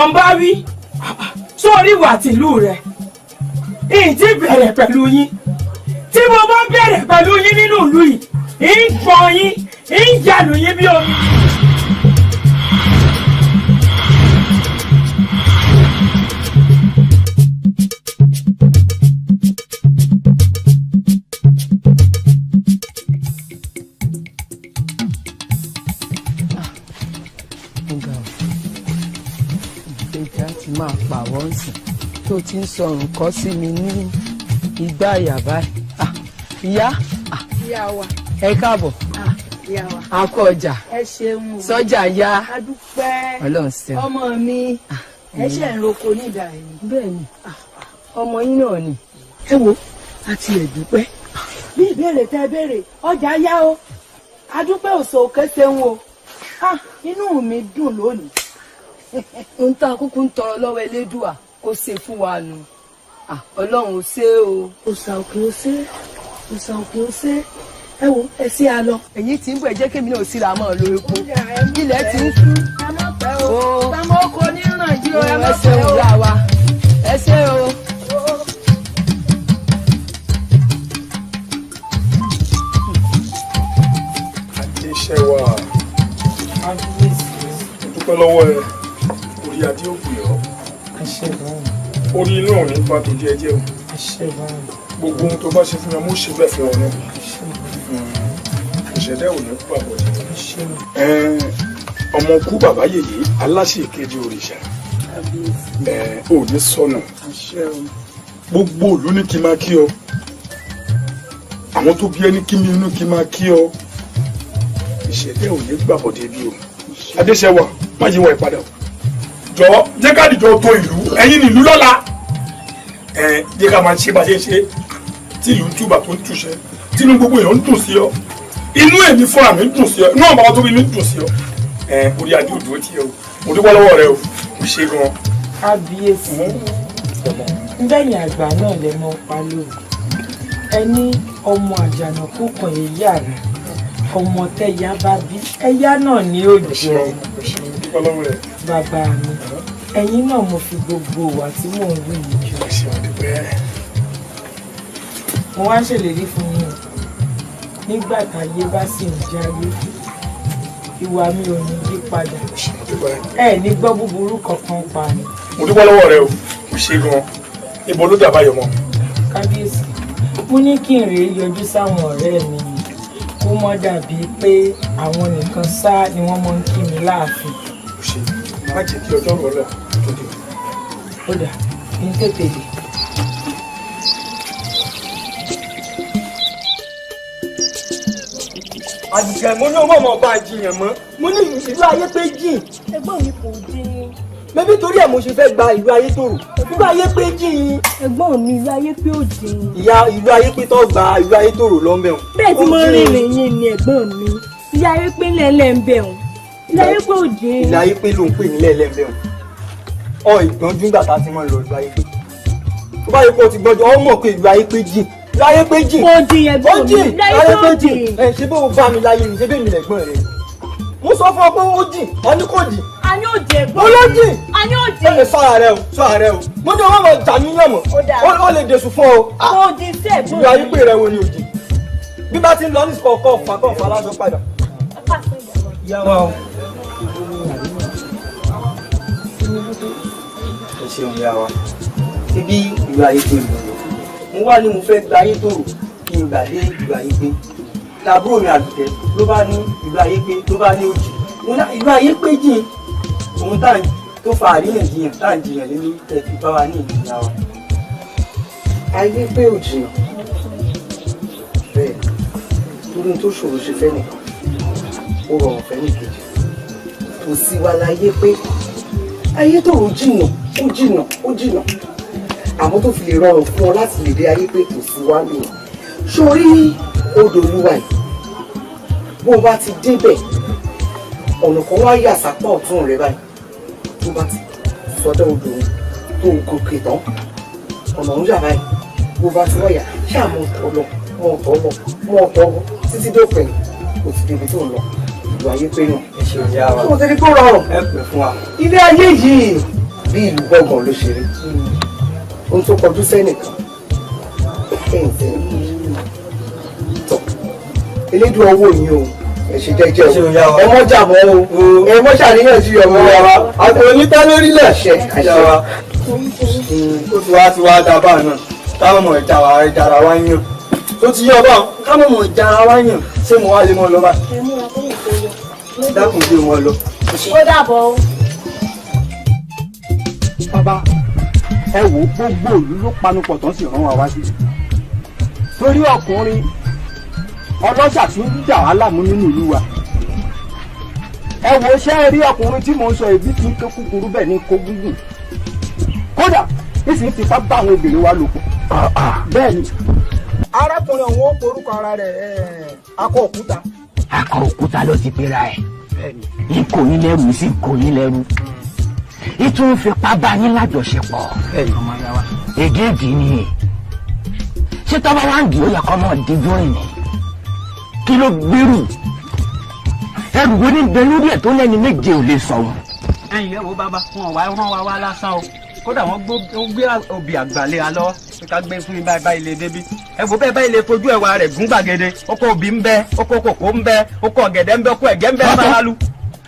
Wọ́n ń bá wí sórí ìwà tìlú rẹ̀. Ìyìn tí bẹ̀rẹ̀ pẹ̀lú yín. Tí mo bá bẹ̀rẹ̀ pẹ̀lú yín nínú ìlú yìí, ń pọn yín, ń jalù yín bí omi. Máa pàwọ́ ǹsìn tó ti ń sọ nǹkan sí mi ní igbá àyà báyìí. Ìyá, ìyá wa, ẹ káàbọ̀, ìyá wa, a kú ọjà, ẹ ṣeun o, sọ́jà yá, a dúpẹ́. Ọlọ́run ṣeun. Ọmọ mi, ẹ ṣe ń roko nídà yìí. Bẹ́ẹ̀ni, ọmọ yín náà ni. Ẹ wo, a ti ẹ̀ dúpẹ́. Bí ìbéèrè tẹ béèrè, ọjà yá o, a dúpẹ́ òsò òkè ṣeun o, inú mi dùn lónìí. Ohun tá a kúkú ń tọrọ lọ́wọ́ Elédùà kó ṣe fún wa nù. Ọlọ́run ò ṣe o. Òòṣà òkè ó ṣe, òòṣà òkè ó ṣe. Ẹ wo, ẹ sí a lọ. Èyí tí ń bọ̀, ẹ jẹ́ kémi náà síra mọ́ lo epo. Ilẹ̀ ti ń sú. Ẹ má pẹ́ o. Tàmọ́ oko ní ràn jí o, ẹ má pẹ́ o. Ẹ ṣeun ìyá wa. Ẹ ṣé o. Adéṣẹ́wà, dúpẹ́ lọ́wọ́ ẹ. Orí adé ò pè ọ́. Orí inú ò ní pa tó jẹ́ jẹ́ o. Gbogbo ohun tó bá ṣe fún mi, mo ṣe bẹ́ẹ̀ fún ọ náà. Ìṣẹ̀dá ò ní pa bọ̀dé. Ọmọ kú bàbá yèyé aláṣẹ ìkejì òrìṣà. Ò ní sọnù. Gbogbo ìlú ní kí n máa kí ọ. Àwọn tó bí ẹni kí mi inú kí n máa kí ọ. Ìṣẹ̀dá ò ní gbà bọ̀dé bí o. Adéṣẹ́wà, má yíwọ ìpadà o. Jọ̀ọ́ jẹ́ ká dìjọ tó ìlú, ẹ̀yin nílùú lọ́la. Ẹ jẹ́ ká máa ṣe bá ṣe ṣe tí ìlú ń túbà tó ń túṣẹ, tínú gbogbo èèyàn ń dùn sí ọ, inú èmi fúnra mi ń dùn sí ọ, inú àwọn bàbá tó bí mi ń dùn sí ọ. Ẹ orí adé òdùó tí ẹ o, mo dúpẹ́ lọ́wọ́ rẹ o, mo ṣe gan. Kábíyèsí, bẹ́ẹ̀ni àgbà náà lè mọ pa lóru. Ẹ ní ọmọ àjànàkú kan èyí àrà, ọmọ tẹ́yà bá bí ẹyá náà ní òjò. Bàbá mi, ẹ̀yin náà mo fi gbogbo ìwà tí mò ń wí yìí jọ. Mo wá ń ṣèlérí fún yín o, nígbà táyé bá sì ń jáyé, ìwà mi ò ní yí padà. Ẹ ní gbọ́ búburú kankan pa ni. Mo dúpẹ́ lọ́wọ́ rẹ o, mo ṣe gan-an. Ibo ló dàbá yọmọ? Kábíyèsí, mo ní kí n rèé yọjú sáwọn ọ̀rẹ́ mi ni, kó mọ́ dàbí pé àwọn nìkan sá ni wọ́n mọ́ ń kí mi láàfin. Má jẹ́ kí ọjọ́ rọ̀ lọ tó dé. Ó dà, ní tètè dé. Àdìgẹ́, mo ní ọmọ ọmọ ọba jiyàn mọ́, mo ní ìlú ayé pé jìn. Ẹ̀gbọ́n mi kò jìn. Mẹ́bí torí ẹ̀ mo ṣe fẹ́ gba ìlú ayé tòrò. Ìlú ayé pé jìn. Ẹ̀gbọ́n mi, ìlú ayé pé ò jìn. Ìyá ìlú ayé pé tó gba ìlú ayé tòrò lọ́nbẹ̀ wọn. Bẹ́ẹ̀ tí mo rìn rìn ni ẹ̀gbọ́n mi. Ìlú ayé pé lẹ́lẹ́ ń bẹ̀ wọn. Ìlú ayé pé ò jìn. Ìlú ayé pé ló ń pè ní lẹ́lẹ́ ń bẹ̀ wọn. Ọ ìgbọ́njú nígbà tá a ti máa ń lọ ìlú ayé pé. Tó bá yẹ kó o ti gbọ́njú, ọ mọ̀ pé ìlú ayé pé jìn. Ìlú ayé pé jìn. Kò jìn ẹ̀gbọ́n mi. Ìlú ayé pé jìn. Ẹ ṣe bó o bá mi láyé mi, ṣe bẹ́ẹ̀ mi lẹ̀gbọ́n rẹ. Mo sọ fún ọ pé ó jìn, ọ ní kò jìn. A ní òjì ẹ̀gbọ́n. Mo ló jìn. A ní òjì. Ó lè sọ ààrẹ o, sọ ààrẹ o. Mo ní ọmọ jà mí yàn mọ́. Ó lè dẹ̀sùn fún ọ. Kò jìn sí ẹ̀gbọ́n mi. Ìlú ayé pé rẹ wo ni òjì. Bí bá ti ń lọ ní kọ̀ọ̀kan fà kọ̀ọ̀fà lásán padà. Ìyá wa o. Ẹ ṣeun ìyá wa. Ṣé bí ìlú ayé pé mi lọ? Mo wá ní mo fẹ́ gba ayé tòrò kí n gbà dé ìlú ayé pé. Làbúrò mi Àdùkẹ́ ló bá ní ìlú ayé pé ló bá ní òjì. Mo ní ìlú ayé pé jìn. Ohun tá tó fa àríyànjiyàn tá à ń jiyàn lé lórí tẹ̀ fi bá wa ní ìlú ìyá wa. Ayé pé ò jìnnà. Bẹ́ẹ̀ torí tó ṣòro ṣe fẹ́ nìkan, ó rọrùn fẹ́ nìkejì. Kò sí wa láyé pé ayé tòrò jìnnà, ó jìnnà, ó jìnnà. Àmọ́ tó fi lè rọrùn fún ọ láti lè dé ayé pé kò sí wa nìyẹn. Sórí odò Olúwa yìí, bó o bá ti débẹ̀, ọ̀nà kan wá yà sápá ọ̀tún rẹ báyìí. Tó bá ti sọdọ̀ odò òun tó gòkè tán, ọ̀nà ń yà báyìí. Bó o bá ti wáyà, ṣáà mọ̀ ọ̀tọ̀ lọ, mọ̀ ọ̀tọ̀ lọ, mọ̀ ọ̀tọ̀ lọ títí dópin, kò ti débi tó ń lọ. Ìlú ayé pé nù. Ẹ ṣeun ìyá wa. Ṣé o ti rí kó rọrùn? Ẹ pè fún wa. Ilé ayé yìí, Bí ìlú gbọ̀ngàn ló ṣe rí. Ohun tó kọjú sẹ́nìkan kẹ́yìn sẹ́yìn. Tọ́ elédùn ọwọ́ yín o, ẹ ṣe jẹ́jẹ́ o, ẹ mọ́ jàmọ́ o, ẹ mọ́ ṣàríyànjiyàn mọ́ wa. Àpò onítẹ́ lórílẹ̀. Àṣẹ àṣẹ. Ó ti wá dábàá náà táwọn ọmọ ìjà ara wa yàn. Tó ti yọ báwọn káwọn ọmọ ìjà ara wa yàn, ṣé mo wá lè mọ lọ bá? Dákun bí mo lọ. Ó dàbọ̀ o. Bàbá, ẹ wò ó, gbogbo ìlú ló panupọ̀ tán sì rán wa wá sí. Torí ọkùnrin ọlọ́ṣà tí ń dà wá láàmú nínú ìlú wa. Ẹ wò ó, ṣé ẹ rí ọkùnrin tí mò ń sọ èbí tí ń ké kúkúrú bẹ́ẹ̀ ní kó gúngùn. Kódà nísìnyí ti fá bá àwọn obìnrin wa lò pọ̀. Bẹ́ẹ̀ ni. Arákùnrin ọ̀hún ó porúkọ ara rẹ̀ akọ òkúta. Akọ òkúta ló ti pera ẹ̀. N kò yín lẹ́rù sí kò yín lẹ́rù. Ìtún fipá bá yín lájọṣepọ̀. Ègéèdì ni. Ṣé tọ́ba wá ń dì ó yẹ kọ́ mọ́ díjú rìn ni? Kí ló gbèrú? Ẹrù wo ní bẹ lórí ẹ̀ tó lẹ́ni méje ò lè sọ̀rọ̀? Ẹ̀yin ẹ wo bàbá, wọn wá rán wa wá lásán o. Kódà wọ́n gbé obì àgbàlẹ̀ wa lọ́wọ́ pé ká gbé fún yín báyìí báyìí lè débi. Ẹ wo bẹ́ẹ̀ báyìí lè fojú ẹwà rẹ̀ gún gbàgede. Oko obì ń bẹ, oko kòkó ń bẹ, oko ọ̀gẹ̀dẹ̀ ń bẹ, oko ẹ̀gẹ́ ń bẹ báralu.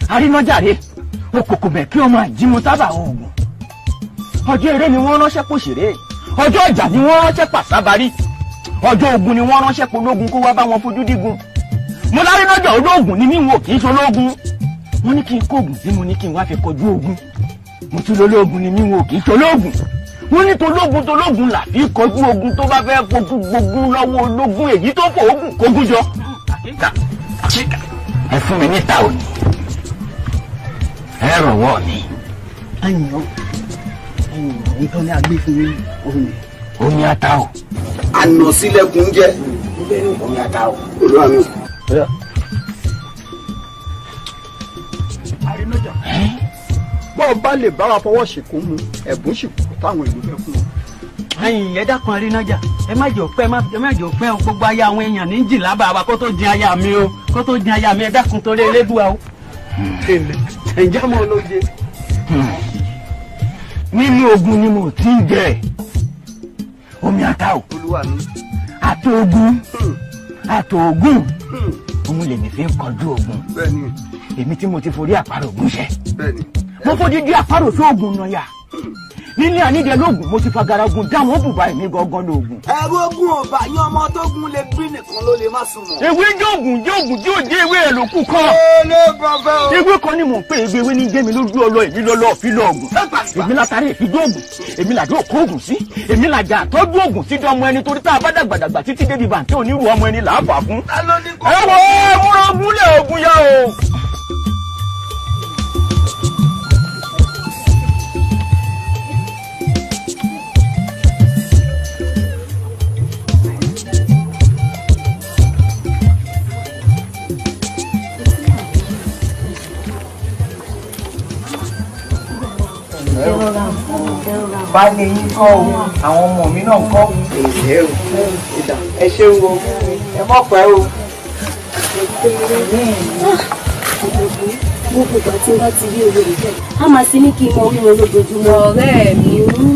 Arínájàre, okòkò bẹ̀ kí ọmọ àjímú tábà oògùn. Ọjọ́ eré ni wọ́n ránṣẹ́ pòṣèré. Ọjọ́ ìjà ni wọ́n ránṣẹ́ pàṣábárí. Ọjọ́ ogun ni wọ́n ránṣẹ́ pológun kó wá bá wọn fojú dígun. Mo lárínájà olóògùn ni mí wò kì í ṣológun. Wọ́n ní kí n kóògùn tí mo ní kí n wá fi kọjú ogun. Mo tún lológun ni mí wò kì í ṣológun. Wọ́n ní tológun tológun là fi kọjú ogun tó bá fẹ́ fojú gbógun lọ́wọ́ ológun èyí tó fò ogun kógun jọ. Ẹ fún mi níta òní. Ẹ rọ̀wọ́ mi. Ẹ̀yin o, ẹ̀yin òun tán ní agbé fún mi omi. Omi ata o. Àná sílẹ̀kùn jẹ́. Omi ata o. Olúwa mi. Àrínájà, bọ́ ọ bá lè bá wa fọwọ́ ṣìkún mu, ẹ̀bùn sì kú táwọn ìlú fẹ́ fún ọ. Ẹ̀yin ẹ dákun Arínájà, ẹ má jẹ́ òpẹ́, ẹ má jẹ́ òpẹ́ o, gbogbo aya àwọn èèyàn ní jìn lábàá wa kó tó jin aya mi o, kó tó jin aya mi, ẹ dákun torí Elédùà o. Ǹjẹ́ mo ló jẹ? Nínú ogun ni mo ti ń jẹ. Omi ata o. Olúwa mi. Àtògùn. Àtògùn. Òun lèmi fi ń kọjú ogun. Bẹ́ẹ̀ni. Èmi tí mo ti forí àparò ogun ṣẹ. Bẹ́ẹ̀ni. Mo fojú di àparò sí ogun nàyà. Nílé àníjẹ lóògùn mo ti fagaragun dáwọn bùbá èmi gangan lóògùn. Ẹrú ogun ò bá yín, ọmọ tó gun lè bí nìkan ló lè má sùn mọ́. Ewé jóògùn jóògùn tí ò jẹ́ ewé ẹ̀ ló kù kan. Ewé kan ni mò ń pè ewé ewé ní gbé mi lójú ọlọ èmi lọ́lọ́ fi lọ́ọ̀gùn. Èmi látàrí ìfidóògùn, èmi làdó kóògùn sí, èmi làjà àtọ́jú ògùn sí dánmọ ẹni torí tá a bá dàgbàdàgbà títí débi bàǹtẹ́ onírú ọmọ ẹni là á fà fún. Ẹ wo múra ogun lé ogun yá o. Baálé yín kọ́ o, àwọn ọmọ mi náà kọ́. Ẹ ṣeun o, ẹ mọ̀ pẹ́ o. Gbogbo ìgbà tí n bá ti rí olórí bẹ́ẹ̀, a máa ti ní kí n mọ orí wọn lójoojúmọ́. Ọ̀rẹ́ mi,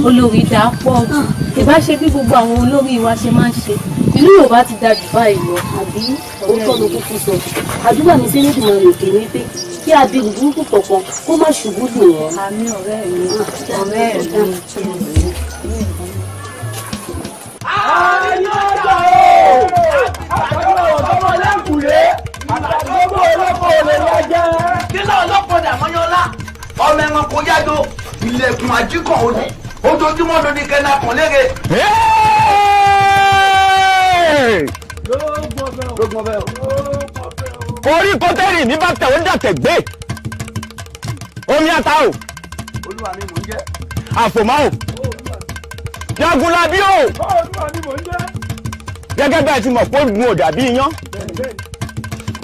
olórí dá pọ̀ jù. Ìbá ṣe bí gbogbo àwọn olórí wa ṣe máa ń ṣe. Ìlú Yorùbá ti da jù báyìí lọ, àbí òótọ́ ló kúkú sọ. Àdúrà mi sí Elédùmarè òkè ní pé kí abirù burúkú kọ̀ọ̀kan kó má ṣubú lù wọ́n. Àmín ọ̀rẹ́ mi, ọ̀rẹ́ mi. Àyànjọ o! Àtàwọn ọ̀dọ́mọ lẹ́kùnlé, àtàwọn ọlọ́pàá olè lọ́jẹ́. Kí ló ọlọ́pàá dàmọ́yọ́lá? Ọmọ ẹranko yájọ, ilẹ̀kùn àjíkàn òní, ojoojúmọ́ ló ní kẹ́nà kan lére. Orí kọ́tẹ́rì mi bá tẹ̀ ó dàtẹ̀ gbé. Omi ata o. Olúwa mi mò ń jẹ́. Àfòmọ́ o. Jagunlabi o. Olúwa mi mò ń jẹ́. Gẹ́gẹ́ bẹ́ẹ̀ ti mọ̀ pé ogun ò dàbí iyán.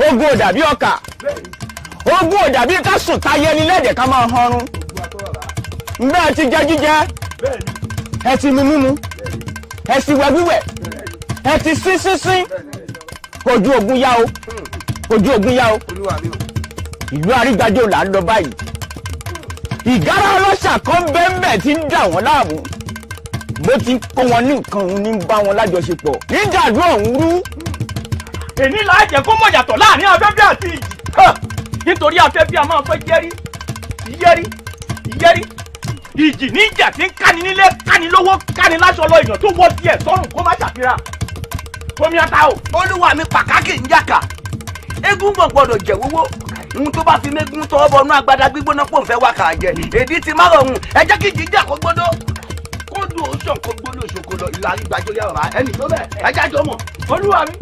Ogun ò dàbí ọkà. Ogun ò dàbí ká sùn táyé ẹni lẹ́dẹ̀ẹ́ ká máa hanrun. Ǹbẹ́ ẹ ti jẹ jíjẹ. Ẹ ti mu mímu. Ẹ ti wẹ wíwẹ̀. Ẹ ti sín sínsín. Ojú ogun yá o. Ojú ogun yá o. Ìlú Àrígbájò là ń lọ báyìí. Ìgárá ọlọ́ṣà kan bẹ́ẹ̀nbẹ́ẹ̀ ti ń dà wọ́n láàmú. Bó ti kó wọn ní nǹkan òun ní bá wọn lájọṣepọ̀. Ní dàdú ọ̀hún rú. Èní là á jẹ́ kó mọ̀ yàtọ̀ láàrin afẹ́fẹ́ àti ìjì. Nítorí afẹ́fẹ́ a máa fẹ́ yẹ́rí yẹ́rí yẹ́rí. Ìjì níjà tí ń káni nílé káni lówó káni láṣọ lọ èèyàn tó wọ́ tiẹ̀ sọ́run kó má ṣàfihàn. Omi ata o. Olúwa mi pàkákì ń jàkà. Eégún gbọ̀n gbọ́dọ̀ jẹ̀ wúwo. Ohun tó bá fi mégún tọwọ́ bọnú agbada gbígbóná pò ń fẹ́ wá kà á jẹ. Èdè ti má rọrùn. Ẹ jẹ́ kí jíjà kó gbódó. Kó dùn ó sàn kó gbódó ìṣòkò lọ ìlú àrígbájọ yà bàbá ẹnì tó bẹ̀. Ẹ jájọ mọ̀. Olúwa mi,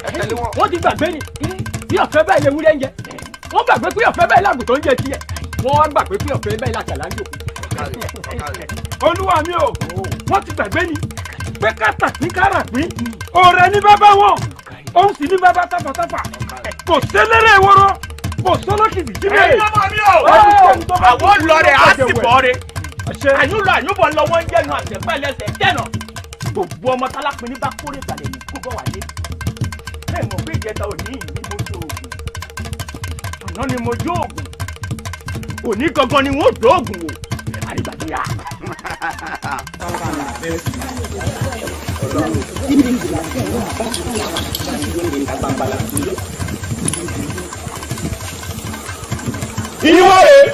wọ́n ti gbàgbé ni bí ọ̀fẹ́ báyìí lewúrẹ́ ń jẹ. Wọ́n gbàgbé pé ọ̀fẹ́ báyìí làgùntàn ń jẹ tiẹ̀. Wọ́n wá gbàgbé pé ọ̀fẹ́ báyìí làkàlà ń jòkó. Olúwa mi o, wọ́n ti gbàgbé ni pé kátàpín káràpín ọ̀rẹ́ ní bàbá wọn, òun sì ní bàbá tafàtafà. Kò sélérè wọ́rọ́, kò sólókìtì jíbẹ̀. Ẹ̀yin ọmọ mi o, àwọn lọ rẹ̀ á sì bọ̀ rẹ̀. Àyúnlọ àyúnbọ̀ lọ wọ́n ń jẹ́nu àtẹ̀pẹ́lẹsẹ̀ jẹ́nà. Gbogbo ọmọ tálápin ní bá kórè balẹ̀ ní kó bọ̀ wálé. Bẹ́ẹ̀ mọ̀ pé ìjẹta òní yìí ni mo jó oògùn. Àná ni mo jó oògùn. Òní gangan ni wọ́n dóògùn wò. Àrígbàdúrà. Ìwọ rè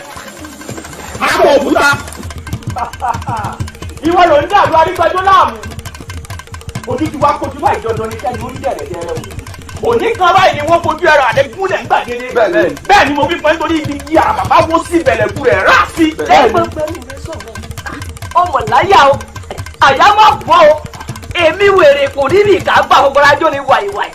akọ òkúta. Ìwọ ló ń dàrú arígbájọ láàmú. Ojú ti wá kojú báyìí dandan ní kẹ́ni ó ń dẹ̀rẹ̀ dẹ̀rẹ̀ o. Òní kan báyìí ni wọ́n fojú ẹ̀rọ àdégúnlẹ̀ ń gbàgede. Bẹ́ẹ̀ ni mo fi pẹ́ nítorí ibi yí àbàbá wó sí ìbẹ̀lẹ̀kù rẹ̀ rà sí. Ọmọ láyà o, àyà má bọ́ o, èmi wèrè kò rí mi ká gbà gbogbo arájọ́ ni wàìwàì.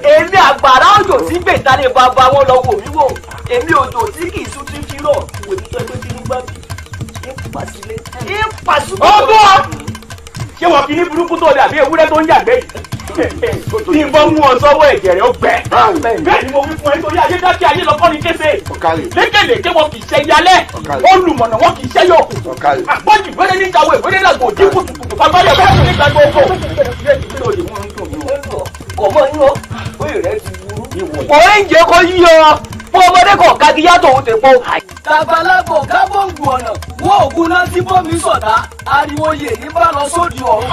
Èmi àgbàrá òjò tí gbèta lè bá ba wọn lọ wò mí wò. Èmi òjò tí kì í sún tí fi rọ̀ wò mí tó ẹgbẹ́ bínú gbá mi. Ìpàsílẹ̀. Ìpàsílẹ̀. Ọgbọ́n! Ṣé wọ́n fi ní burúkú tó dàbí ewúrẹ́ tó ń yàgbẹ́ yìí? Tí n bọ́ mú ọ sọ́wọ́ ẹ̀jẹ̀ rẹ̀ ó gbẹ. Bẹ́ẹ̀ ni mo wí fún ẹ nítorí ayé dákẹ́ ayé lọ́kọ́ ni kése. Lékèlèké wọn kì í ṣe yalẹ́. Olùmọ̀nà wọn kì í ṣe yọ̀kù. Àpọ́jù ìwéré ní ìjàwó ìwéré làgbò dín kùtùkùtù fagbáyọ̀ bẹ́ẹ̀ ní ìgbà gbogbo. Kò mọ yín o, oyè rẹ ti burú. Òun jẹ́ kó yí ọ, fún ọmọdé kan kágíyá tòun ti po. Tabalábò kábòǹgù ọ̀nà, wọ́n ògùn náà tí bómi sọ̀dá, ariwo yè ní bá lọ sódì ọ̀run.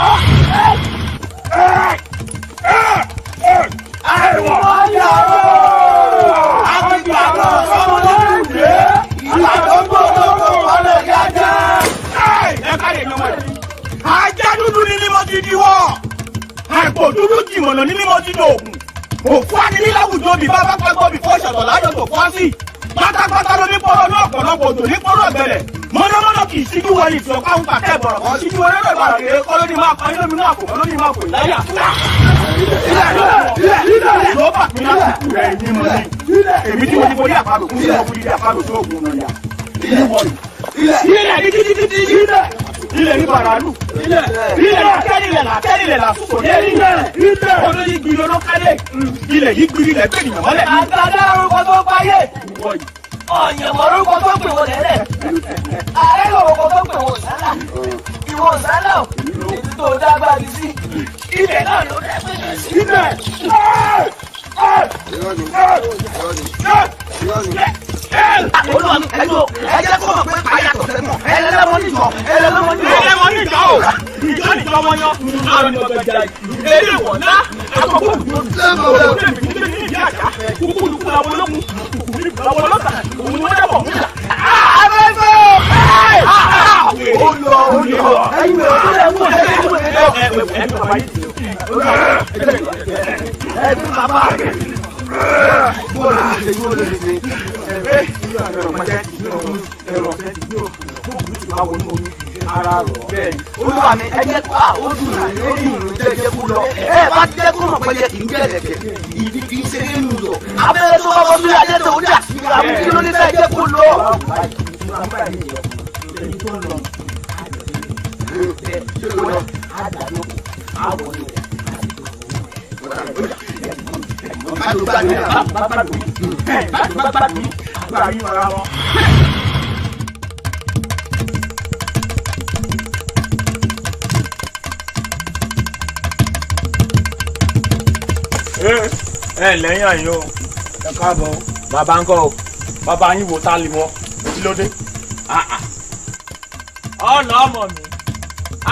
Ajá dúdú ní mímọ́ ti diwọ́, àpò dúdú jìmọ̀nà ní mímọ́ ti dògùn. Òkú àdílé láwùjọ bí bàbá pàgbọ́ bí fọ́ ṣàtọ̀ láyọ̀ tó fọ́ sí. Pátápátá ló ní pọ́rọ̀ ní ọ̀pọ̀lọpọ̀ òjò ní pọ́rọ̀ bẹ̀rẹ̀. Mọ́nàmọ́ná kì í ṣíjú wọlé ìfẹ́ ọ̀pá ń pàtẹ́ bọ̀rọ̀ kan ṣíjú wọlé lọ́rọ̀ ìbàrà kéré kọ́ lóní máa kọ́ inú mi náà kò kọ́ lóní máa kò láyà. Ilẹ̀ ló bà mí lásìkò rẹ̀ ní mọ̀ ní. Èmi tí mo ti forí àparò kún sí mo fi di àparò tó ògùn náà yà. Ilẹ̀ ní títí ilẹ̀ ilẹ̀ ní bàràlù ilẹ̀ akẹ́nilẹ̀ làkẹ́nilẹ̀ làsùkò ní ilẹ̀ ọdún yìí gbin lọ́nà kálẹ̀ ilẹ̀ yìí gbin ilẹ̀ gbé ènìyàn mọ́lẹ̀. Àgbàdo orúkọ tó páyé, ọ̀yẹ̀mọ̀ orúkọ tó pè wọ́n lẹ́lẹ̀, ààrẹ orúkọ tó pè wọ́n sálà, ìwọ sálà ò, èyí tó dágbàdì sí, ilẹ̀ náà ló dágbàdì sí. Ilẹ̀ Olúwa mi ẹjọ́ ẹ jẹ́ kó mọ̀ pé àyàtọ̀ sẹ́mọ̀ ẹlẹ́lẹ́mọ́ níjọ ẹlẹ́lẹ́mọ́ níjọ. Ẹlẹ́mọ́ níjọ o, ìjọ níjọ wọn yan, àrùn ọ̀gbẹ̀jà eré wọ̀nà, àkọ́kọ́ kúkúlùkù làwọn ológun, kúkúlùkù làwọn ọlọ́sà, òun ni wọ́n dàpọ̀ mú ìjà. Ó lọ ó lọ ẹ̀yin wẹ̀ ó lẹ̀ wọ̀ ẹ̀yin wẹ̀ ẹ̀yin bàbá rẹ̀. Olúwa mi ẹ jẹ́ kó ó dùn ó dùn jẹ́jẹ́ kó lọ. Ẹ bá ti jẹ́ kó mọ̀ pé yẹ kì í jẹ́ ẹ̀kẹ́. Ìdí kì í ṣe nínú yọ. Abẹ́rẹ́ tó bá bọ́ sí ajẹ́ tó dà sí àwọn kí ló ní bẹ́ẹ̀ jẹ́ kó lọ. Ẹ lẹ́yìn àyìn o, ẹ káàbọ̀ o. Bàbá ń kọ́ o, bàbá yín wo tá a lè wọ́n, kí ló dé? Ọ̀nà ọmọ mi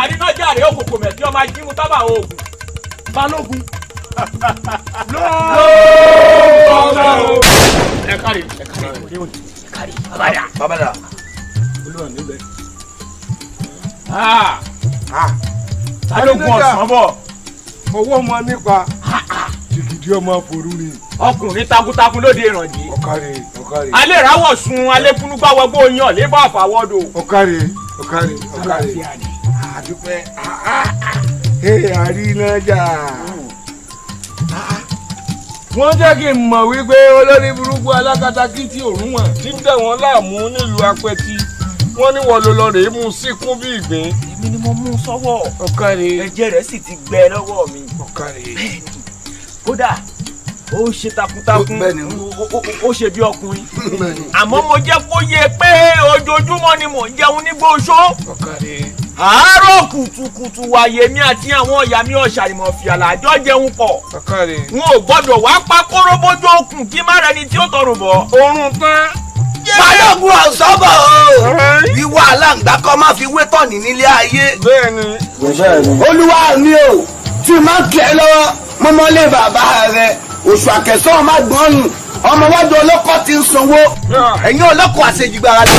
àrínájàre òkòkò mẹ̀tí ọmọ ajímú tábà oògùn balógun lóòótọ́. Ẹ káre ẹ káre ẹ káre babada babada. Olúwa níbẹ̀. Balógun ọ̀sán bọ̀. Owó ọmọ nípa jìgìdì ọmọ forú ni. Ọkùnrin takuntakun lóde ìrànjì. Ọ̀kàrẹ̀ ọ̀kàrẹ̀. Alẹ́ ìráwọ̀ sun alẹ́ kúnúgbà wọgbó yan lébọ̀ àfàwọ́dọ̀. Ọ̀kàrẹ̀ ọ̀kàrẹ̀ ọ̀kàrẹ̀. Àdúpẹ́ àrínájà. Wọ́n jẹ́ kí n mọ̀ wípé olórí burúkú alákatakí tí òórùn wọn ti ń dẹ̀ wọ́n láàmú nílùú Apẹtì. Wọ́n ní wọ́n ló lọ rèé mú síkún bí ìgbín. Èmi ni mo mú sọ́wọ́. Ọ̀kàrẹ̀. Ẹ̀jẹ̀ rẹ̀ sì ti gbẹ lọ́wọ́ mi. Ọ̀kàrẹ̀. Bẹ́ẹ̀ni kódà ó ṣe takuntakun ó ṣe bí ọkùnrin. Àmọ́ mo jẹ́ kó yé pé ojoojúmọ́ ni mò ń jẹun nígbó oṣó. Ọ̀kàrẹ̀. Àárọ̀ kùtùkùtù wàyè mi àti àwọn ọ̀yà mi ọ̀ṣàrìmọ̀ fìyàlà àjọ jẹun pọ̀. Ọ̀kàrẹ̀. N ò gbọ́dọ̀ wá pa kóróbójú okùn kí má rẹni tí ó tọrùn bọ̀. Oorun tán. Balógun ọ̀sọ́bọ̀ o ìwà aláǹgbá kọ́ máa fi wé tọ̀nì nílé ayé. Bẹ́ẹ̀ni. Olúwa mi o tí máa kí ẹ lọ́wọ́ mọ́mọ́lé bàbá rẹ oṣù àkẹsàn má gbọ́n nù ọmọ wájú ọlọ́kọ̀ ti ń sanwó ẹ̀yìn ọlọ́kọ̀ àṣejìgbára lè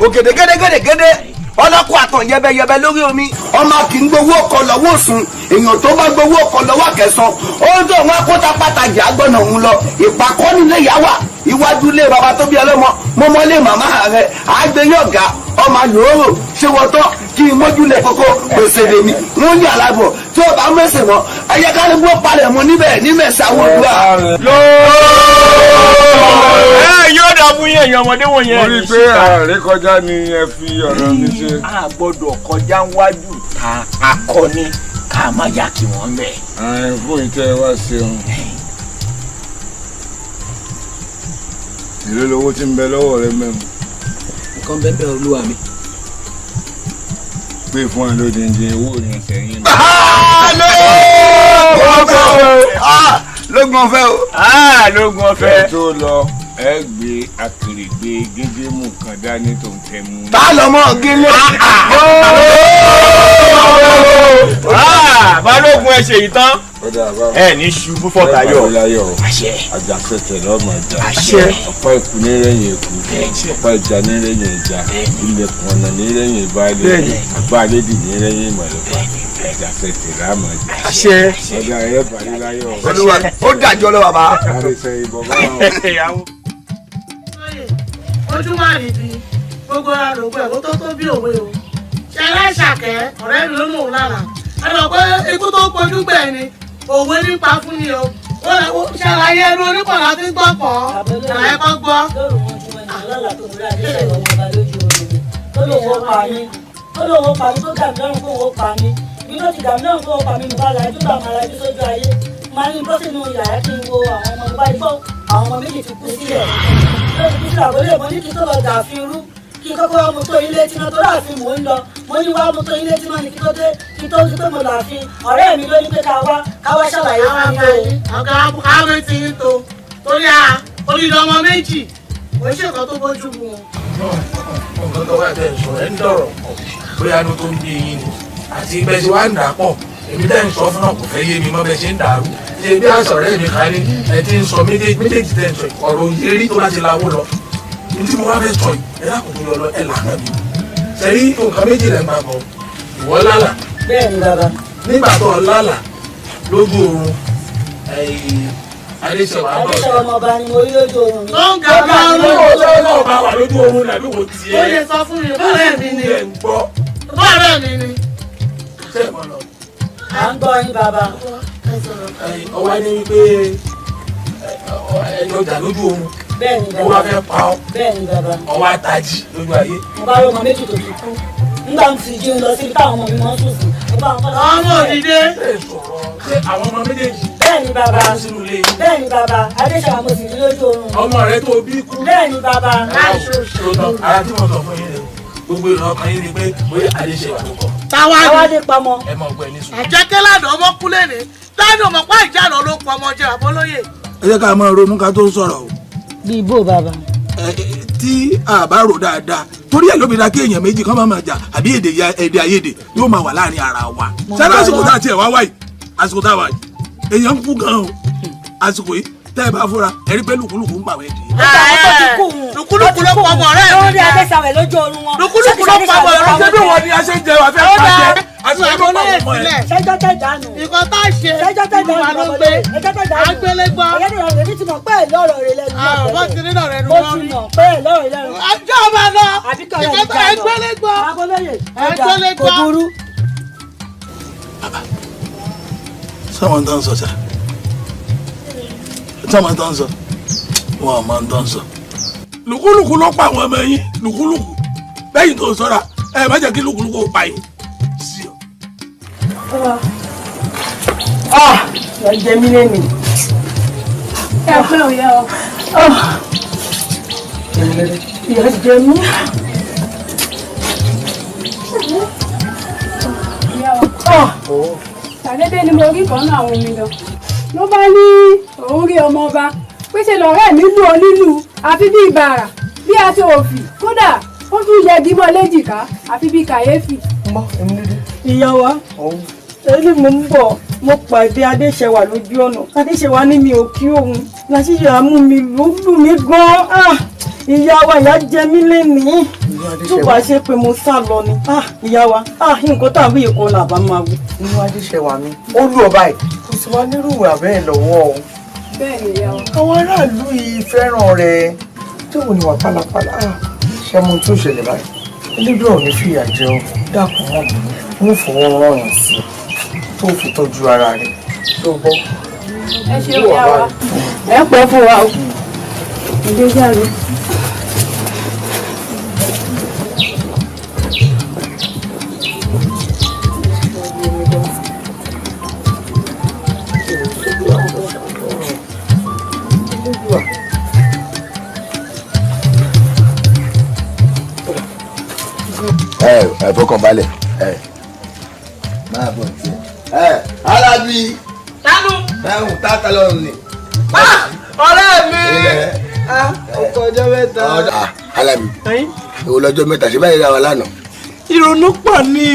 ògèdè gédégédégédé ọlọ́kọ̀ àtàn yẹbẹyẹbẹ lórí omi ọmọ kì í gbowó ọkọ̀ lọ́wọ́ òsùn èèyàn tó bá gbowó ọkọ̀ lọ́wọ́ àkẹsàn ó ń tó wọn akóta pàtàkì àgbọ̀nà òun lọ ìpàkọ́ nílé ìyá wa iwájú ilé bàbá tó bí ọlọ́mọ mọ́mọ́lé màmá rẹ àgbéyọ̀gá ọmọ àlòórò ṣé wọ́n tọ́ kí n mójúlẹ̀ kókó gbèsè lèmi wọ́n ní alábọ̀ tí ó bá mẹ́sẹ̀ mọ́ ẹ̀yẹ kálíbó palẹ̀ mọ́ níbẹ̀ ní mẹ́sàwó dùà. Ẹ yóò dà fún yín ẹ̀yin ọmọdé wọ̀nyẹn. Mo rí i pé ààrẹ kọjá ni ẹ fi ọ̀rọ̀ mi ṣe. A gbọ́dọ̀ kọjá wájú ta akọni ká má yà kí wọ́n bẹ̀. Ààrẹ fún ìtẹ́ wá ṣeun. Èló lowó tí ń bẹ lọ́wọ́ rẹ mẹ́mu. Nǹkan bẹ́ẹ̀ bẹ́ẹ̀ olúwa mi. Pé fún ẹ lódìndín owó ìrìnsẹ̀ yín. Lógun ọ̀fẹ́ o. Lógun ọ̀fẹ́. Ẹ tó lọ ẹ gbé akèrègbè gígémù kan dání tó ń tẹ mú. Tá lọ mọ gílé. Balógun ẹ ṣe yìí tán. Ẹ ní ṣubú fọ̀tayọ̀. Àṣẹ. Àjàṣetẹ̀ lọ́mọ ìjà. Àṣẹ. Ọ̀pá ìkú ní rẹ̀yìn èkú. Ọ̀pá ìjà ní rẹ̀yìn ìjà. Ilẹ̀kùn ọ̀nà ní rẹ̀yìn ìbálẹ̀. Àgbà àlédì ní rẹ̀yìn ìmọ̀lẹ́fà. Àjàṣetẹ̀ lọ́mọ ìjà. Àṣẹ. Ọjà ẹ bàrí láyọ̀. Olúwa ó dàjọ́ lọ bàbá. Àrẹsẹ̀ ìbọn bá wọn. Ojú má rí bi gbogbo ara lògbò ẹ̀ kó tó tó bí òwe o. Ṣé aláìṣàkẹ́ ọ̀rẹ́ mi ló mọ̀ òun lára? Ẹ lọ pé ikú tó pojú gbẹ̀ ni òwe nípa fún ni o. Ṣàlàyé ẹnu onípọ̀lá tí ń gbọ́ pọ̀ ṣàlàyé kan gbọ́. Lóru wọn ju ẹni lọ́la tó múra Adéṣẹ́wà ọmọ ọba lójú oorun. Ó lóun ó pa mí. Ó lóun ó pa mí tó dà mí lọ́rùn kóun ó pa mí. Bí ló ti dà mí lọ́rùn kóun ó pa mí mo bá lajú bá máa lajú sójú ayé. Màá ní bọ́ sínú yàrá kí n wo àwọn ọmọ tó bá yí fọ́ àwọn ọmọ méjì ti kú sílẹ̀. Lórí kú sílẹ̀ àbólé mo ní kí tó lọ dààfin rú. Kí n kọ́kọ́ wá mo tó ilé tí náà tó láàfin mò ń lọ. Mo ní wá mo tó ilé tí náà ní kí tó dé kí tó di pé mo láàfin. Ọ̀rẹ́ mi ló ní pé ká wá ṣàlàyé fún mi o. Ọ̀gá àmì ti ń to torí a onídìí ọmọ méjì kò ṣe nǹkan tó bójú mu. Nǹkan tó wà tẹ̀ ń sọ ẹ̀ ń dọ̀rọ̀ pọ̀ bóyá inú tó ń bí yín ni àti ibẹ̀ tí wàá ń dà pọ̀ èmi tẹ́ ń sọ fún náà kò fẹ́ yé mi mọ́ bẹ́ẹ̀ ṣe ń dàrú ṣe bí àṣọ̀rẹ́ mi kan ní ẹ ti ń sọ méjèèjì tẹ́ ń sọ ọ̀rọ̀ òye rí tó bá ti lawó lọ ní tí mo wá fẹ́ sọ yìí ẹ lákòókò lọ lọ ẹ lànà mi sẹ́rí nǹkan méjì lẹ́ ń bá bọ̀ ìwọ lálà. Bẹ́ẹ̀ni bàbá. Nígbà tó o lálà lójú oorun Adéṣẹ́wà bọ̀. Adéṣẹ́wà ọmọọba ni mo rí lójú oorun mi. Tó ń ga máa ń lò ó. Ọba wà lójú oorun nàbí wò tiẹ̀. Ó lè sọ fún mi bọ́ọ̀rẹ́ mi ni. Bọ́ọ̀rẹ́ mi ni. Ṣé ẹ mọ̀ lọ? À ń gbọ́ yín bàbá. Ọwọ́ ní wípé ẹjọ́ jà lójú oorun. Bẹ́ẹ̀ni bàbá. Ó wá fẹ́ pa ọ́. Bẹ́ẹ̀ni bàbá. Ọwọ́ àtàjì lójú ayé. Mo bá rí ọmọ méjì tó ti kú. Nígbà tí jí ń lọ síbi táwọn ọmọ mi máa ń sùn sí. Ọmọ òdìdé. Ṣé àwọn ọmọ méjèèjì? Bẹ́ẹ̀ni bàbá. Bẹ́ẹ̀ni bàbá. Adéṣẹ́wà mo sì rí lójú oorun. Ọmọ rẹ tó bí kú. Bẹ́ẹ̀ni bàbá. Ara tí mo sọ fún yín ni gbogbo ìran ọkàn yín ni pé bóyá Adéṣẹ́wà ló kọ. Táwa dé pamọ́. Ẹ mọ̀ ọgbẹ́ ní sùn. Àjẹkẹ́ ládùn ọmọ kúlẹ̀ ní ládùn ọmọ pa ìjà lọ ló pọ̀ ọmọ jẹ àbólóyè. Ẹ jẹ́ ká máa ronú ká tó sọ̀rọ̀ o. Bí ibo bàbá. Tí a bá rò dáadáa, torí ẹ̀ ló fi da kí èèyàn méjì kán máa máa jà àbí èdè àìyedè yóò máa wà láàrin ara wa. Ṣé àsìkò tá a tiẹ̀ wá wáyìí, àsìkò tá a wà yìí, èèyàn ń kú gan o. Àsìkò yìí tẹ́ ẹ bá fúnra ẹ rí pé lùkúlùkù ń pàwẹ́ di. Lùkúlùkù ló pọ̀ ọmọ rẹ̀. Lórí Adéṣàwẹ̀ lójú oorun wọn. Lùkúlùkù ló pọ̀ ọmọ rẹ̀. Ṣé bí wọ́n ní aṣẹ́ jẹ wà fẹ́ pàṣẹ? Àṣẹ ló pọ̀ ọmọ rẹ̀. Ṣẹ́jọ́ tẹ̀ dànù. Ìkan tá a ṣe Ṣẹ́jọ́ tẹ̀ dànù. ìwà ló gbé. Ṣẹ́jọ́ tẹ̀ dànù. Agbélégbọ́. Èmi ti mọ̀ pé ẹ̀ lọ́rọ̀ rẹ lẹ́nu. Wọ́n ti rí lọ́rọ̀ rẹ Mo ti mọ̀ pé ẹ̀ lọ́rọ̀ rẹ lẹ́nu. Ọjọ́ máa lọ. Àbíkọ́ rẹ̀ Ìkan tá ẹgbélégbọ́. Babolóye. Ẹgbélégbọ́. Kò burú. Bàbá, sọ́wọ́n tó ń sọ sá. Sọ́wọ́n tó ń sọ. Wọ́n máa ń tó ń sọ. Lùkúlùkù ló pa àwọn ọmọ yín, lùkúlùkù. Bẹ́yìn tó sọ́ra, ẹ má jẹ́ kí lùkúlùkù ó pa yín. Ẹ jẹ mí lẹ́nu. Ẹ pẹ́ òye o. Ìyá jẹ mí. Ṣàdédé ni mo rí kan náà àwọn omidan. Ló bá ní òun rí ọmọ ọba. Pèsè lọ̀rẹ́ mi lù ọ nílùú àfi bí ìbàrà bí aṣọ òfì kódà ó tún yẹgi mọ́ léjìká àfi bí kàyéfì. Ìyá wa, èyí mo ń bọ̀, mo pàdé Adéṣẹwà lójú ọ̀nà. Adéṣẹwà ní mi ò kí òun. Làṣìṣe àmú mi ló lù mí gan-an. Ìyá wa, ìyá jẹ mí lénìí. Tó bá ṣe pé mo sá lọ ni. Ìyá wa, nǹkan tá à ń wí ìkọlà àbá máa wí. Inú Adéṣẹwà mi, ó lù ọ báyìí. Kò sì wá nírú ìwà bẹ́ẹ̀ lọ́wọ́ o. Bẹ́ẹ̀ ni ìyá wa. Àwọn aráàlú yìí fẹ́ràn rẹ̀. Tí òun ni wà pálapàla, ṣé mo tún ṣẹlẹ̀ báyìí? Elédùn ò ní fìyà jẹ ọ́. Dákun mọ́ mi, ń fọwọ́ rọrùn sí i tó fi tọ́jú ara rẹ̀ tó gbọ́. Ẹ ṣe ìyá wa. Ẹ pẹ́ fún wa o. Ǹjẹ́ jáde. Ẹ fọkàn balẹ̀ ẹ máa bọ̀ tiẹ̀. Ẹ Alábí. Tánú. Ẹ̀hún táta lọ́rùn ni. Ọ̀rẹ́ mi. Ọkọ̀ ọjọ́ mẹ́ta. Alábí. Èwo lọ́jọ́ mẹ́ta ṣe báyìí ra wa lánàá. Ìrònú pọ̀ ni.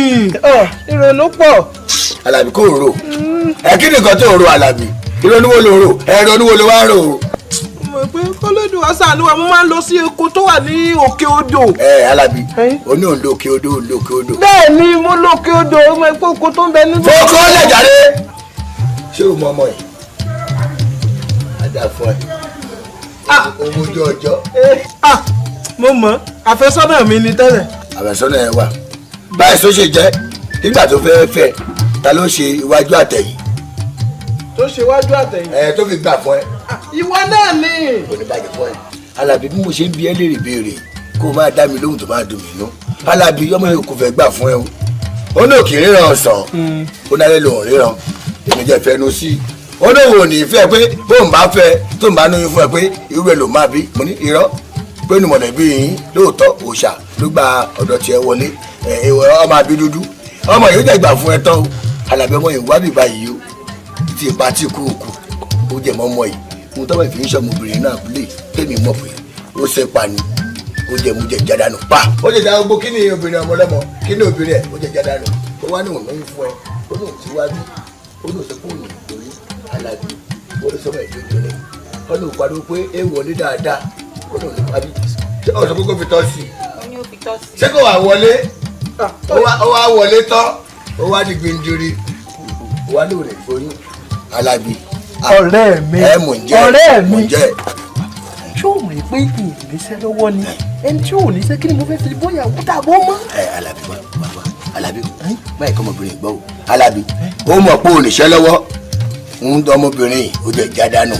Ìrònú pọ̀. Alábí kò rò. Ẹ kí nìkan tó rò Alábí? Ìrònú wo ló rò? Ẹ̀rọ wo ló wá rò? Mo pé kọ́lọ́dún wa ṣàánú wa, mo máa ń lọ sí oko tó wà ní òkè odò. Ẹ Alábí, o ní òun lókè odò, òun lókè odò. Bẹ́ẹ̀ ni mo lókè odò, mo pé oko tó ń bẹ nínú. Fọkọ́ lẹ̀ jáde. Ṣé o mọ ọmọ yìí? A dà fún ẹ. Owó ojú ọjọ́. Mo mọ̀, àfẹ́sọ́nà mi ni tẹ́lẹ̀. Àfẹ́sọ́nà ẹ wà. Báyìí sọ ṣe jẹ́, nígbà tó fẹ́ fẹ́, ta ló ṣe iwájú àtẹ̀yìn? Tó ṣe iwájú àtẹ̀yìn. Ẹ tó fi gbà fún ẹ. Ìwọ náà ni. Kò ní bàjẹ́ fún ẹ. Alábí bí mo ṣe ń bi ẹ́ léèrè béèrè kó o máa dá mi lóhùn tó máa dùn mí nú. Alábí ọmọ yìí kò fẹ́ gbà fún ẹ o. Ó ní òkè ríran ọ̀sán. Ó náà lè lòun ríran. Èmi jẹ́ fẹnu sí i. Ó ní òun ò ní fẹ́ pé bóun bá fẹ́ tó ń bá lóyún fún ẹ pé irú ẹ ló máa bí. Mo ní irọ́ pé nu mọ̀lẹ́bí yín lóòótọ́ òòṣà ló gba ọ̀dọ̀ tiẹ̀ wọlé. Ọmọ àbí dúdú. Ọmọ yìí ó jẹ́ gbà fún ẹ tán o. Alábí ọmọ yìí wá bìbá yìí o. Tí ipa tí kú òkú ó jẹ mọ́ ọmọ yìí. Mo tọ́ bá fi ń ṣe ọmọbìnrin náà abúlé tèmi mọ̀ pé ó ṣe pa ni ó jẹ mú jẹ jádánù pa. Ó jẹ jáde gbogbo kí ni obìnrin ọmọ ọlọ́mọ kí ni obìnrin ẹ̀ ó jẹ jádánù. Ó wá ní òun lóyún fún ẹ, ó lóun ti wá bí, ó lóun sọ fóònù lórí Alábí, ó lóun sọ bẹ́ẹ̀ lójú rẹ̀. Ó lóun pariwo pé é wọlé dáadáa, ó lóun ní parí. Ṣé ó sọ pé kó fi tọ́ sí i? Ṣé kò wá wọlé? Ó wá wọlé tán, ó wá di gbindiri, ó wá lóun rẹ̀ gbóyún. Alábí. Ọ̀rẹ́ mi, ọ̀rẹ́ mi, ṣé o mọ̀ pé ìgbésẹ̀ lọ́wọ́ ni ẹni tí ò ní sẹ́ kí ni mo fẹ́ fi bóyá òkúta bó mọ́. Ẹ Alábí wá wá Alábí báyìí kọ́ ọmọbìnrin gbọ́ o. Alábí ó mọ̀ pé ò níṣẹ́ lọ́wọ́ ń tọ́ ọmọbìnrin ó jẹ́ jádánù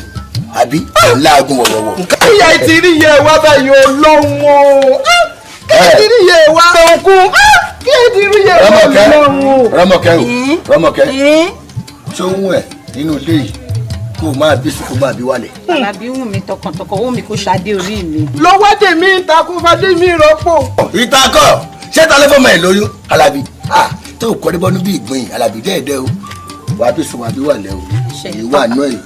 àbí òun láàgùn wọ̀wọ̀wọ̀. Kíyà ti rí iye wa báyìí ọlọ́run o. Kíyà ti rí iye wa òkun. Kíyà ti rí iye wa ọlọ́run o. Rọ́mọkẹ́ o Rọ́mọkẹ́ ṣé ó ń wẹ̀ nínú ilé yìí kó o máa bí sí kó o máa bí wálẹ̀. Àlàbí wù mí tọkàntọkàn wù mí kó ṣadé orí mi. Lọ́wọ́ tèmi ìtakùn fadé mi rọ́pò. Ìtakọ̀ ṣé ta ló fọmọ ẹ̀ lóyún Àlàbí tó o kọ́ ní bọ́nú bí ìgbín Àlàbí dẹ́ẹ̀dẹ́ o wàá bí sùn wàá bí wàlẹ̀ o ìwà náà yìí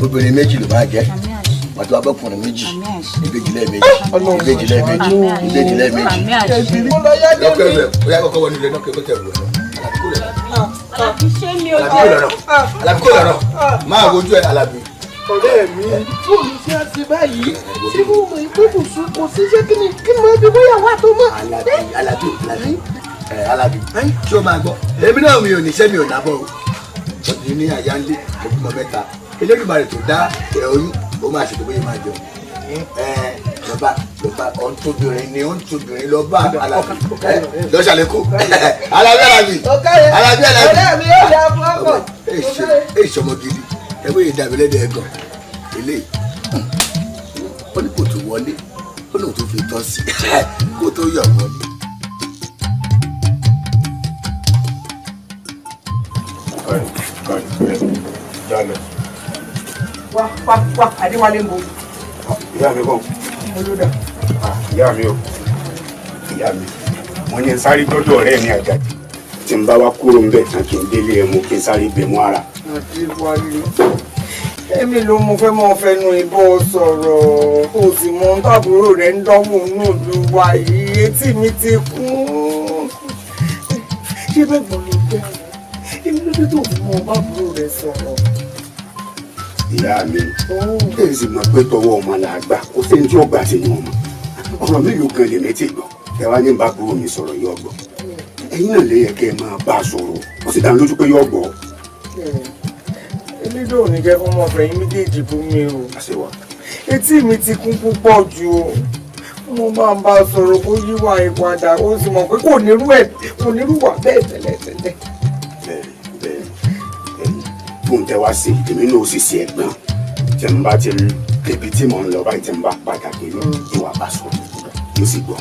obìnrin méjì ló máa jẹ́ Wàá tó abọ́kùnrin méjì, ìbejì lẹ́ẹ̀mejì, ìbejì lẹ́ẹ̀mejì, ìbejì lẹ́ẹ̀mejì. Lọ́kọ̀ ẹ̀rọ ó yá kọ́kọ́ wọnú ilé náà kí ó tẹ̀ wọ̀ lọ. Àlàbí ṣé mi ò jẹ́. Àlàbí kò lọ́rọ̀, máa wojú ẹ Àlàbí. Ọ̀rẹ́ mi, fóònù tí a ti báyìí, tí mo mọ̀ pé kò sùn kò sí ṣé kí ni mo fi bóyá wà tó mọ̀. Àlàbí Àlàbí Àlàbí Àlàbí ṣé o máa gbọ́? Èmi náà mi ò ní iṣẹ́ mi ò dábọ̀ o. Ní ní àyà ń lé òbímọ mẹ́ta. Elédùmarè tó dá ẹ̀ oyún, ó máa ṣètò bóyá máa jẹun. Lọ́ba lọ́ba ọ̀ntúnbìnrin ni ọ̀ntúnbìnrin lọ́ba Àlàbí. Lọ́sàlẹ́kọ̀ Àlàbí Àlàbí Àlàbí Àlàbí. Ọ̀rẹ́ mi yóò dá fún ọkọ̀. Èyí ṣọmọ gidi, ẹ bóyá ìdàbí lẹ́dẹ̀ẹ́ gan. Eléyìí ó ní kò tó wọlé, ó lóun tó fi tọ́ sí kó tó yọ̀ wọlé. Wá wá wá Adéwálé ń bo. Ìyá mi kọ́. Olódà. Ìyá mi o, ìyá mi, mo ní sáré dọ́dọ̀ ọ̀rẹ́ mi Àjàdí tí n bá wá kúrò ń bẹ̀ tán kí n délé ẹ mú kí n sáré gbé mú ara. Adéwálé, èmi ló mú fẹ́ mọ́ fẹnu ìbọn sọ̀rọ̀ kò sì mọ ohun táàbúrò rẹ̀ ń dánwò náà ló wà yìí, etí mi ti kún. Ṣé bẹ́ẹ̀ gbọ́n ló jẹ́? Èmi ló dé tó fi mọ báàbúrò rẹ̀ sọ̀rọ̀. Ìyá mi, èyí sì mọ̀ pé tọwọ́ ọmọ là á gbà, kò sí ní tí ó gbà sínú ọmọ. Ọ̀rọ̀ mélòó kan lèmi ti gbọ́, ẹ wá ní báàbúrò mi sọ̀rọ̀ yóò gbọ́. Ẹ̀yin náà lè yẹ kẹ́ ẹ máa bá a sọ̀rọ̀, ó sì dá mi lójú pé yóò gbọ́. Elédò ò ní jẹ́ kó mọ̀ fẹ́ yín méjèèjì bú mi o. Etí mi ti kún púpọ̀ jù o. Mo máa ń bá a sọ̀rọ̀ kó yíwà ìpadà, ó sì mọ̀ pé kò nírú ẹ̀ kò nírú wà bẹ́ẹ̀ tẹ́lẹ̀tẹ́lẹ̀. Bẹ́ẹ̀ bẹ́ẹ̀ fóun tẹ wá sí èmi náà ó sì ṣe ẹ̀gbọ́n tí n bá ti débi tí mò ń lọ báyìí tí n bá padà dé ní ìwà bá sọ̀rọ̀ yóò sì gbọ́.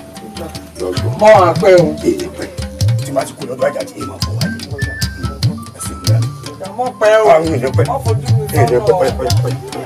Mọ́ àpẹ́ o. Èyí pẹ́ tí bá ti kú lọ́dọ̀ Àjàdí èèmọ̀ bọ̀ wáyé. Ẹ̀sìn ìgbà mi. Mọ́ pẹ́ o. Àwọn èèyàn pẹ́. Mọ́ fojú mi Èèyàn pẹ́ sọ́nà. pẹ́ pẹ́ pẹ́.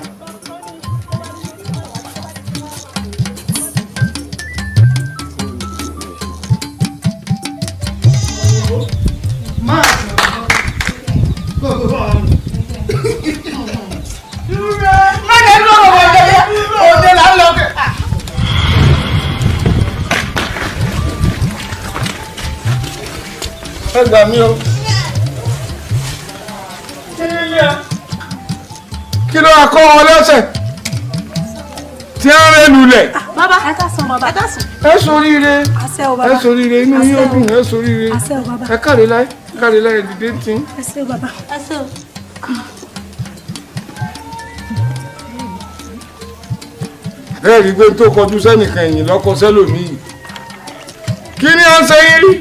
Ẹ gbà mí o. Kí ló wá kọ́ wọn lẹ́sẹ̀ tí a rẹ̀ lulẹ̀? Bàbá ẹ káàsán bàbá. Ẹ káàsán. Ẹ ṣoríire. Àṣẹ o bàbá. Ẹ ṣoríire, inú yín ó dùn, ẹ ṣoríire. Àṣẹ o bàbá. Ẹ káre láyé, káre láyé dìde tí. Àṣẹ o bàbá. Àṣẹ o. Bẹ́ẹ̀ rí pé tó kọjú sẹ́nìkan ẹ̀yìn lọ́kọ sẹ́lòmíì. Kí ni à ń ṣe yín rí?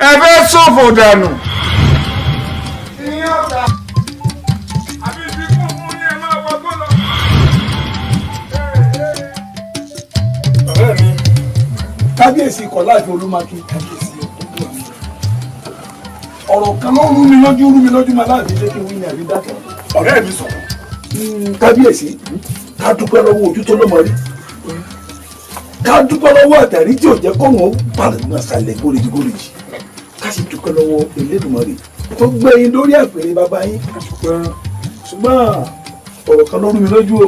Ẹ fẹ́ ṣòfò dànù. Ọ̀rẹ́ mi, kábíyèsí ikọ̀ láàfin Olúmákin, kábíyèsí ọ̀rọ̀ kan ló rú mi lójú rú mi lójú máa láàfin ṣé kí n wí ní àbí dákẹ́. Ọ̀rẹ́ mi sọ̀rọ̀. Kábíyèsí, ká dúpẹ́ lọ́wọ́ ojú tó lọ́mọ rí, ká dúpẹ́ lọ́wọ́ àtàrí tí ò jẹ́ kóhùn ó pàrọ̀ náà sàlẹ̀ górìjì-górìjì, ká sì dúpẹ́ lọ́wọ́ Elédùmarè tó gbé yín lórí àpèrè bàbá yín. Ṣùgbọ́n ọ̀rọ̀ kan ló rú mi lójú o.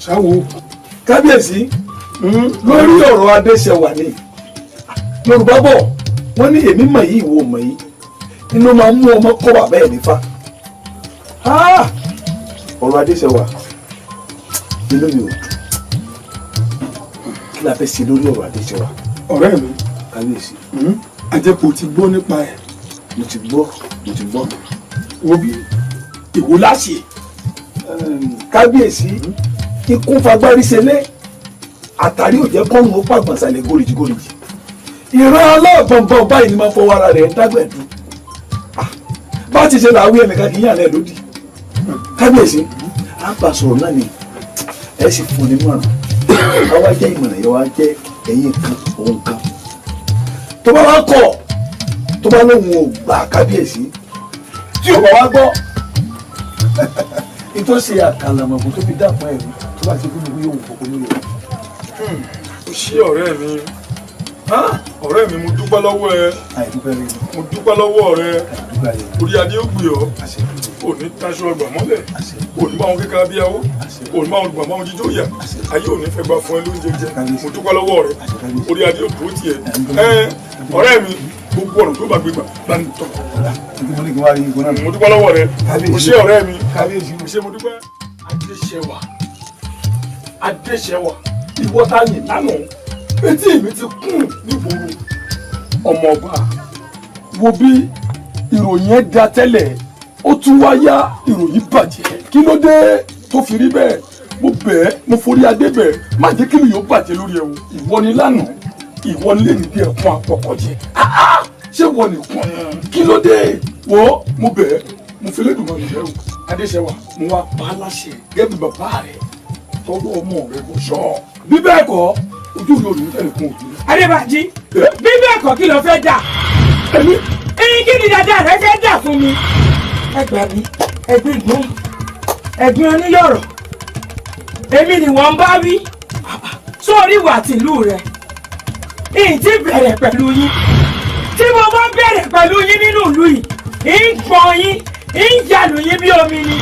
Ṣáwo. Kábíyèsí, lórí ọ̀rọ̀ Adéṣẹwà ni Yorùbá bọ̀ wọ́n ní èmi mọ̀ yìí ìwọ mọ̀ yìí inú máa ń mú ọmọ kọ́ bàbá ẹ̀ nífa. Ọ̀rọ̀ Adéṣẹwà inú mi ò dùn. Kí la fẹ́ ṣe lórí ọ̀rọ̀ Adéṣẹwà? Ọ̀rẹ́ mi, kábíyèsí, àjẹpọ̀ ti gbọ́ nípa ẹ̀. Mo ti gbọ́, mo ti gbọ́. Wo bí ìwò láṣẹ. Kábíyèsí, ikú fagbárí ṣẹlẹ̀ àtàrí ò jẹ́ kọ́run ó pàgbọ̀nsálẹ̀ gòrìjìgòrìjì. Ìran aláàbọ̀nbọ̀n báyìí ni máa fọwọ́ ara rẹ̀ dágbẹ̀dú. Bá ti ṣe làwí ẹnìkan kì í yàn lẹ́ lódì. Kábíyèsí, a bá sọ̀rọ̀ náà ni ẹ sì fún ní mọ̀ràn. Àwa jẹ́ ìmọ̀ràn yẹn wá jẹ́ ẹ̀yìn kan òun kan. Tó bá wá kọ̀, tó bá lóun ò gbà kábíyèsí, tí ò bá wá gbọ́, ìtọ́sí àkàlàmọ̀gbọ̀n tó fi dàpọ̀ ẹ̀rú tó bá ti kú ní yóò wù kókó lórí rẹ̀. O ṣé ọ̀rẹ́ mi, Ọ̀rẹ́ mi, mo dúpẹ́ lọ́wọ́ ẹ. Mo dúpẹ́ lọ́wọ́ rẹ. Orí adé ó gbé ọ. Òní taṣọ ọgbà mọ́lẹ̀. Òní bá wọn kékeré abíyáwó. Òní bá wọn gbà bá wọn jíjó yà. Ayé òní fẹ́ gba fún ẹ lóúnjẹ jẹ. Mo dúpẹ́ lọ́wọ́ rẹ. Orí adé ó dúró tiẹ̀. Ọ̀rẹ́ mi, gbogbo ọ̀nà tó bá gbé gbà bá ń tọ̀. Mo dúpẹ́ lọ́wọ́ rẹ. Mo ṣé ọ̀rẹ́ mi. Mo ṣé, mo dúpẹ́. Adéṣẹwà, Adéṣẹwà, ìwọ tá yìn lánàá, etí mi ti kún nígboro. Ọmọ ọba, wo bí ìròyìn ẹ da tẹ́lẹ̀, ó tún wá yá ìròyìn bàjẹ́. Kí ló dé tó fi rí bẹ́ẹ̀? Mo bẹ̀ ẹ́, mo forí adé bẹ̀ ẹ́, má jẹ́ kí mi yóò bàjẹ́ lórí ẹ o. Ìwọ ni lánàá, ìwọ ni lè ní bí ẹkún àpọ̀kọ̀jẹ. Ṣé wọ nìkan? Kí ló dé? Wo, mo bẹ̀ ẹ́, mo fi lédùn mọ́ ìbẹ̀rù. Adéṣẹwà, mo wá pa á láṣẹ gẹ́gẹ́ bí bàbá rẹ̀ tọwọ́ ọmọ rẹ̀ kò sọ. Bí bẹ́ẹ̀ kọ́, ojú mi ò ní tẹ̀lé kún òbí. Adébànjí, bí bẹ́ẹ̀ kọ́ kí ló fẹ́ dà? Èmi. Eyín kí ni dàda rẹ fẹ́ dà fún mi? Ẹ gbà mí, ẹ̀gbin ìgbọ́n, ẹ̀gbin oníyọ̀rọ̀. Èmi ni wọ́n ń bá wí. Sórí ìwà tìlú rẹ̀. Ìyìn tí bẹ̀rẹ̀ pẹ̀lú yín. Tí mo bá bẹ̀rẹ̀ pẹ̀lú yín nínú ìlú yìí, ń pọn yín, ń jalù yín bí omi ni.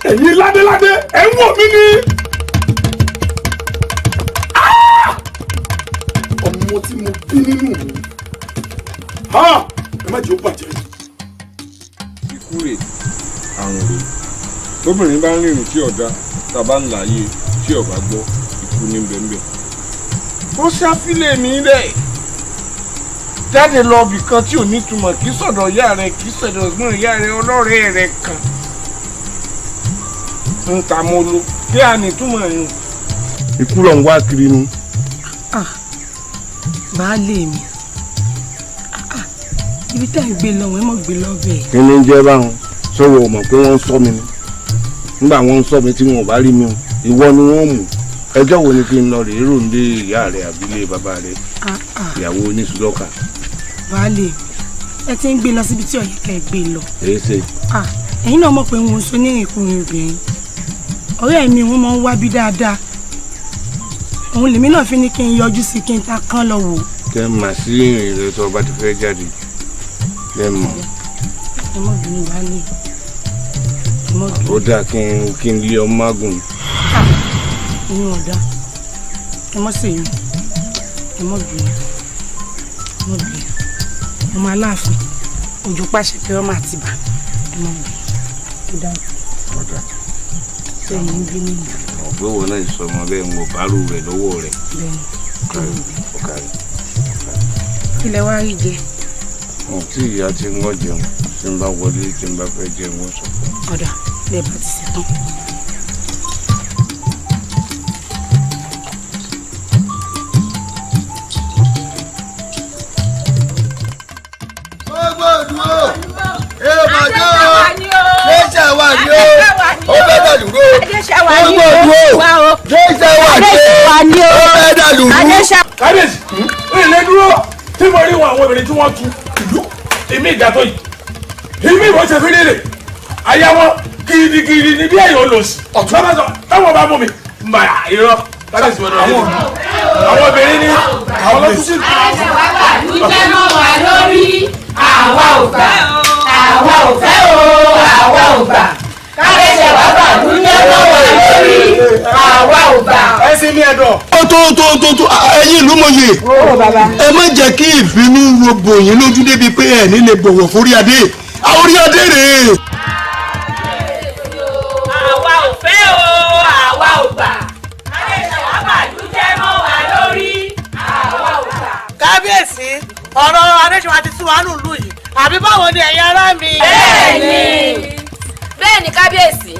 Ẹ̀yin ládéládé, ẹ̀ ń wò mí ni. Ọmọ tí mo bí nínú mi, ẹ má jẹ́ ó bàjẹ́. Ikú rè, àrùn rè. Tóbìnrin bá ń rìnrìn tí ọ̀dà, tàbá ń láàyè tí ọ̀bá gbọ́, ikú ní bẹ́ńbẹ́. Ó ṣàfilẹ̀ mi rẹ̀ jáde lọ ibì kan tí ò ní túmọ̀, kì í sọ̀dọ̀ ìyá rẹ̀, kì í sọ̀dọ̀ ọ̀gbọ́n ìyá rẹ̀, ọlọ́rẹ́ rẹ̀ kan ń ta mo lo kí a ní túmọ̀ yín. Ikú ló ń wá kiri nu. Baálé mi, ibi tá à ń gbé lọ, wọ́n mọ̀ gbé lọ bẹ́ẹ̀. Kí ni ń jẹ́ báwọn? Sọ̀rọ̀ ò mọ̀ pé wọ́n ń sọ mi ni. Nígbà wọ́n ń sọ mi tí wọn ò bá rí mi o, ìwọ ni wọ́n mú. Ẹjọ́ wo ni kí n lọ rèé rò ní ìyá rẹ̀ àbílẹ̀ bàbá rẹ̀, ìyàwó oníṣúlọ́kà. Baálé, ẹ ti ń gbé lọ síbi tí ó yẹ kẹ́ ẹ gbé lọ. Èyí ṣe. Ẹ̀yin náà mọ̀ pé wọn ò sọ ní ìrìnkúrìn obìnrin. Ọ̀rẹ́ mi wọ́n máa ń wá bí dáadáa. Òun lèmi náà fi ní kí n yọjú sí kí n ta kán lọ wò. Kẹ́ mà sí ìrìn rẹ tó o bá ti fẹ́ jáde. Lẹ́ mọ̀. Ẹ mọ̀ bínú baálé. Ẹ mọ̀ bínú. Ó dáa kí n lé ọmọ mágùn. Inú ọ̀dà, ẹ mọ̀ sí yín, ẹ mọ̀ bínú, ẹ mọ̀ bínú. Ọmọ Aláàfin, òjò pàṣẹ pé ọmọ Àtìbà, ẹ mọ̀ bínú. Ó dáa. Ọ̀dà. Sẹ́yìn ń bínú mi. Ọ̀gbẹ́ wo náà sọ ọmọ bẹ́ẹ̀ ń wọ bàálù rẹ̀ lọ́wọ́ rẹ̀. Bẹ́ẹ̀ni. Ọ̀kàrí. Kí lẹ wá rí jẹ? Ọ̀ tí ìyá ti ń wọ́n jẹun, tí ń bá wọlé, tí ń bá fẹ́ jẹun, wọ́n sọ fún un. Ọ̀dà, bẹ́ẹ̀ bá ti ṣe tán. Kábíyèsí, ilé dúró tí mo rí wọn àwọn obìnrin tí wọ́n tu ìlú èmi ìdàtọ̀ yìí, èmi ìwọ́n ṣe fi léèrè àyà wọn gidigidi ní bí ẹ̀yọ́ lò sí. Táwọn bá mú mi mà irọ́ kábíyèsí wọn lọ àwọn obìnrin ní àwọn lọ́tún sí. Adéṣẹwà bàlújẹ́ mọ́ wa lórí, àwa ò gbà, àwa ò fẹ́ o, àwa ò gbà. Adéṣẹwà bàlújẹ́ mọ́ wa lórí, àwa ò gbà. Ẹ sì ní ẹ̀dọ̀. Ó tó tó tó tó, ẹ̀yin ìlú mòye, ẹ má jẹ́ kí ìbínú wo bòyìn lójú débi pé ẹ ní lè bọ̀wọ̀ fórí adé, orí adé rèé. Àwa ò fẹ́ o, àwa ò gbà. Adéṣẹwà bàlújẹ́ mọ́ wa lórí, àwa ò gbà. Kábíyèsí, ọ̀rọ̀ Adéṣẹwà ti tú wa nílùú yìí, àbí báwo ni ẹ̀yin ará mi? Bẹ́ẹ̀ni. Bẹ́ẹ̀ni kábíyèsí,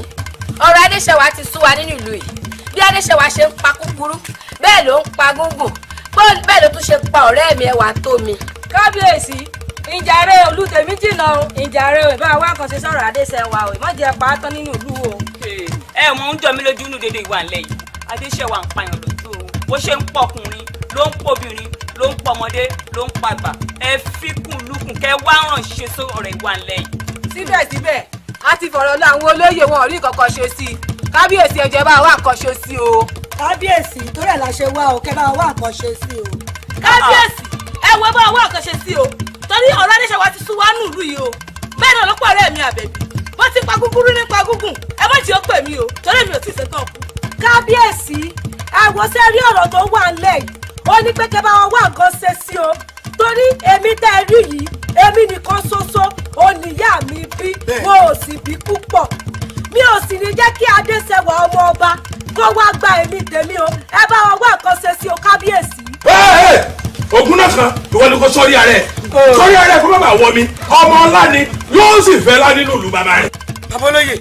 ọ̀rọ̀ Adéṣẹwà ti sú wa nínú ìlú yìí. Bí Adéṣẹwà ṣe ń pa kúkúrú, bẹ́ẹ̀ ló ń pa gúngùn, bẹ́ẹ̀ ló tún ṣe pa ọ̀rẹ́ mi ẹwà tó mi. Kábíyèsí, ìjàre olùtẹ̀mí jìnnà o, ìjàre o, ìbá wa kan ṣe sọ̀rọ̀ Adéṣẹwà o, ìmọ̀jẹ̀ pàátán nínú ìlú o. Ẹ mọ ń jọ mí lójú nínú dédé ìwà ńlẹ̀ yìí. Adéṣẹwà ń pààyàn lójú o, bó ṣe ń pọkùnrin ló ń pọbìnrin ló ń pọmọdé ló ń pàgbà. Ẹ fikùn lukùn kẹ wá ránṣẹ́ sọ̀rọ̀ ìwà ńlẹ̀ yìí. Síbẹ̀síbẹ̀, a ti fọ̀rọ̀ lọ àwọn olóyè wọn ò rí nǹkan kan ṣe sí i. Kábíyèsí, ẹ jọ̀ọ́ bá wa nǹkan ṣe sí o. Kábíyèsí torí ẹ̀ la ṣe wá o, kẹ́ bá wá nǹkan ṣe sí o. Kábíyèsí ẹ wo bá wá nǹkan ṣe sí o, torí ọ̀rọ̀ Adéṣẹwà ti sún wá nùlù yìí o. Bẹ́ẹ̀ náà ló pọ̀ ọ̀rẹ́ mi Àbẹ̀bí, bó ti pa gúgúrú nípa gúngùn, ẹ má jẹ́ ó pè mí o, torí mi ò tí ì ṣetán kú. Kábíyèsí ẹ wo ṣe rí ọ̀rọ̀ tó wà ńlẹ̀ yìí, ó ní pé kẹ́ bá wọn wá nǹkan ṣe sí o, torí èmi tẹ́ ẹ rí yìí, èmi nìkan ṣoṣo ó níyá mi bí, wọn ò sì bí púpọ̀. Mi ò sì ní jẹ́ kí Adéṣẹwà ọmọ ọba kó wá gba èmi tèmi o, ẹ bá wọn wá nǹkan ṣe sí o kábíyèsí. Ogun náà kan ìwọ ni kò sọrí ara ẹ, sọrí ara ẹ kó má bàa wọ mi, ọmọ ńlá ni yóò sì fẹ́ lá nínú ìlú bàbá rẹ. Babolóye,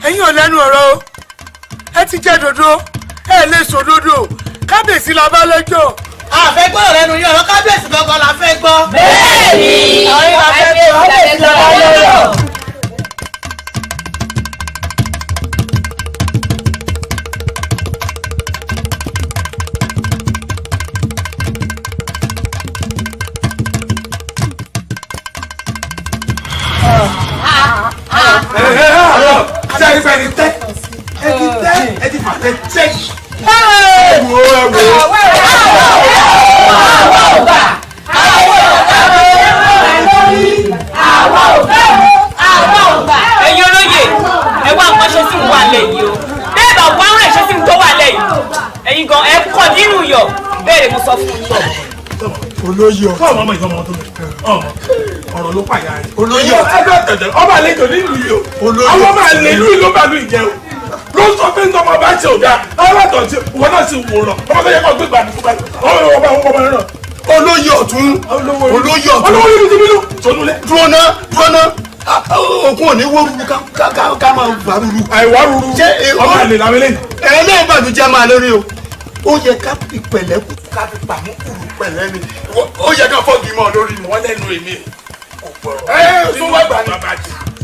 ẹ̀yin ò lẹ́nu ọ̀rọ̀ o, ẹ ti jẹ́ dodo, ẹ lè sọ dodo, kábíyèsí la bá lẹ́jọ́. A fẹ́ gbọ́ lẹ́nu yín, ọ̀rọ̀ kábíyèsí gangan la fẹ́ gbọ́. Bẹ́ẹ̀ni, kábíyèsí la bá lẹ́jọ́. Ẹ̀yin olóye, ẹ wá nǹkan ṣe sí ń wà lẹ́yìn o, bẹ́ẹ̀ bá wá rẹ̀ ṣe sí ń tó wà lẹ́yìn, ẹ̀yin gan ẹ kọ́ nínú yọ̀, bẹ́ẹ̀ ni mo sọ fún yín. Olóyè ọ̀tún. Fún ọmọ ìjọba tó lè ọ̀rọ̀ ló pàyà rẹ̀. Olóyè ọ̀tún. Ẹgbẹ́ tẹ̀tẹ̀ ọba àlejò nílùú yìí o. Àwọn ọmọ àlè ìlú ìlú bá lu ìjẹ o. Ló sọ pé ń tọmọ bá ṣe òdà, aláàtọ̀ tí wọn náà sì wòran. Ọmọ tó yẹ kó gbégbá ní fúnpa ọmọ ọba ọmọ náà. Olóyè ọ̀tún. Olóyè ọ̀tún. Olówó yìí ti bínú. Sọnulẹ̀. Dúróná dúróná. Òkun ò ní wó ruru ká máa wà ruru. Àìwá ruru. Ọmọ àlè làwọn eléyìí. Ẹ̀rọ náà bàtújẹ́ máa lórí o. Ó yẹ ká fi pẹ̀lẹ́ kù ká fi pàmò kúrú pẹ̀lẹ́ ni. Ó yẹ ká fọ́ọ̀gì mọ́ lórí mi. Wọ́n lẹ́nu èmi kò gbọ́rọ̀. Ẹ tó wá gbà ní.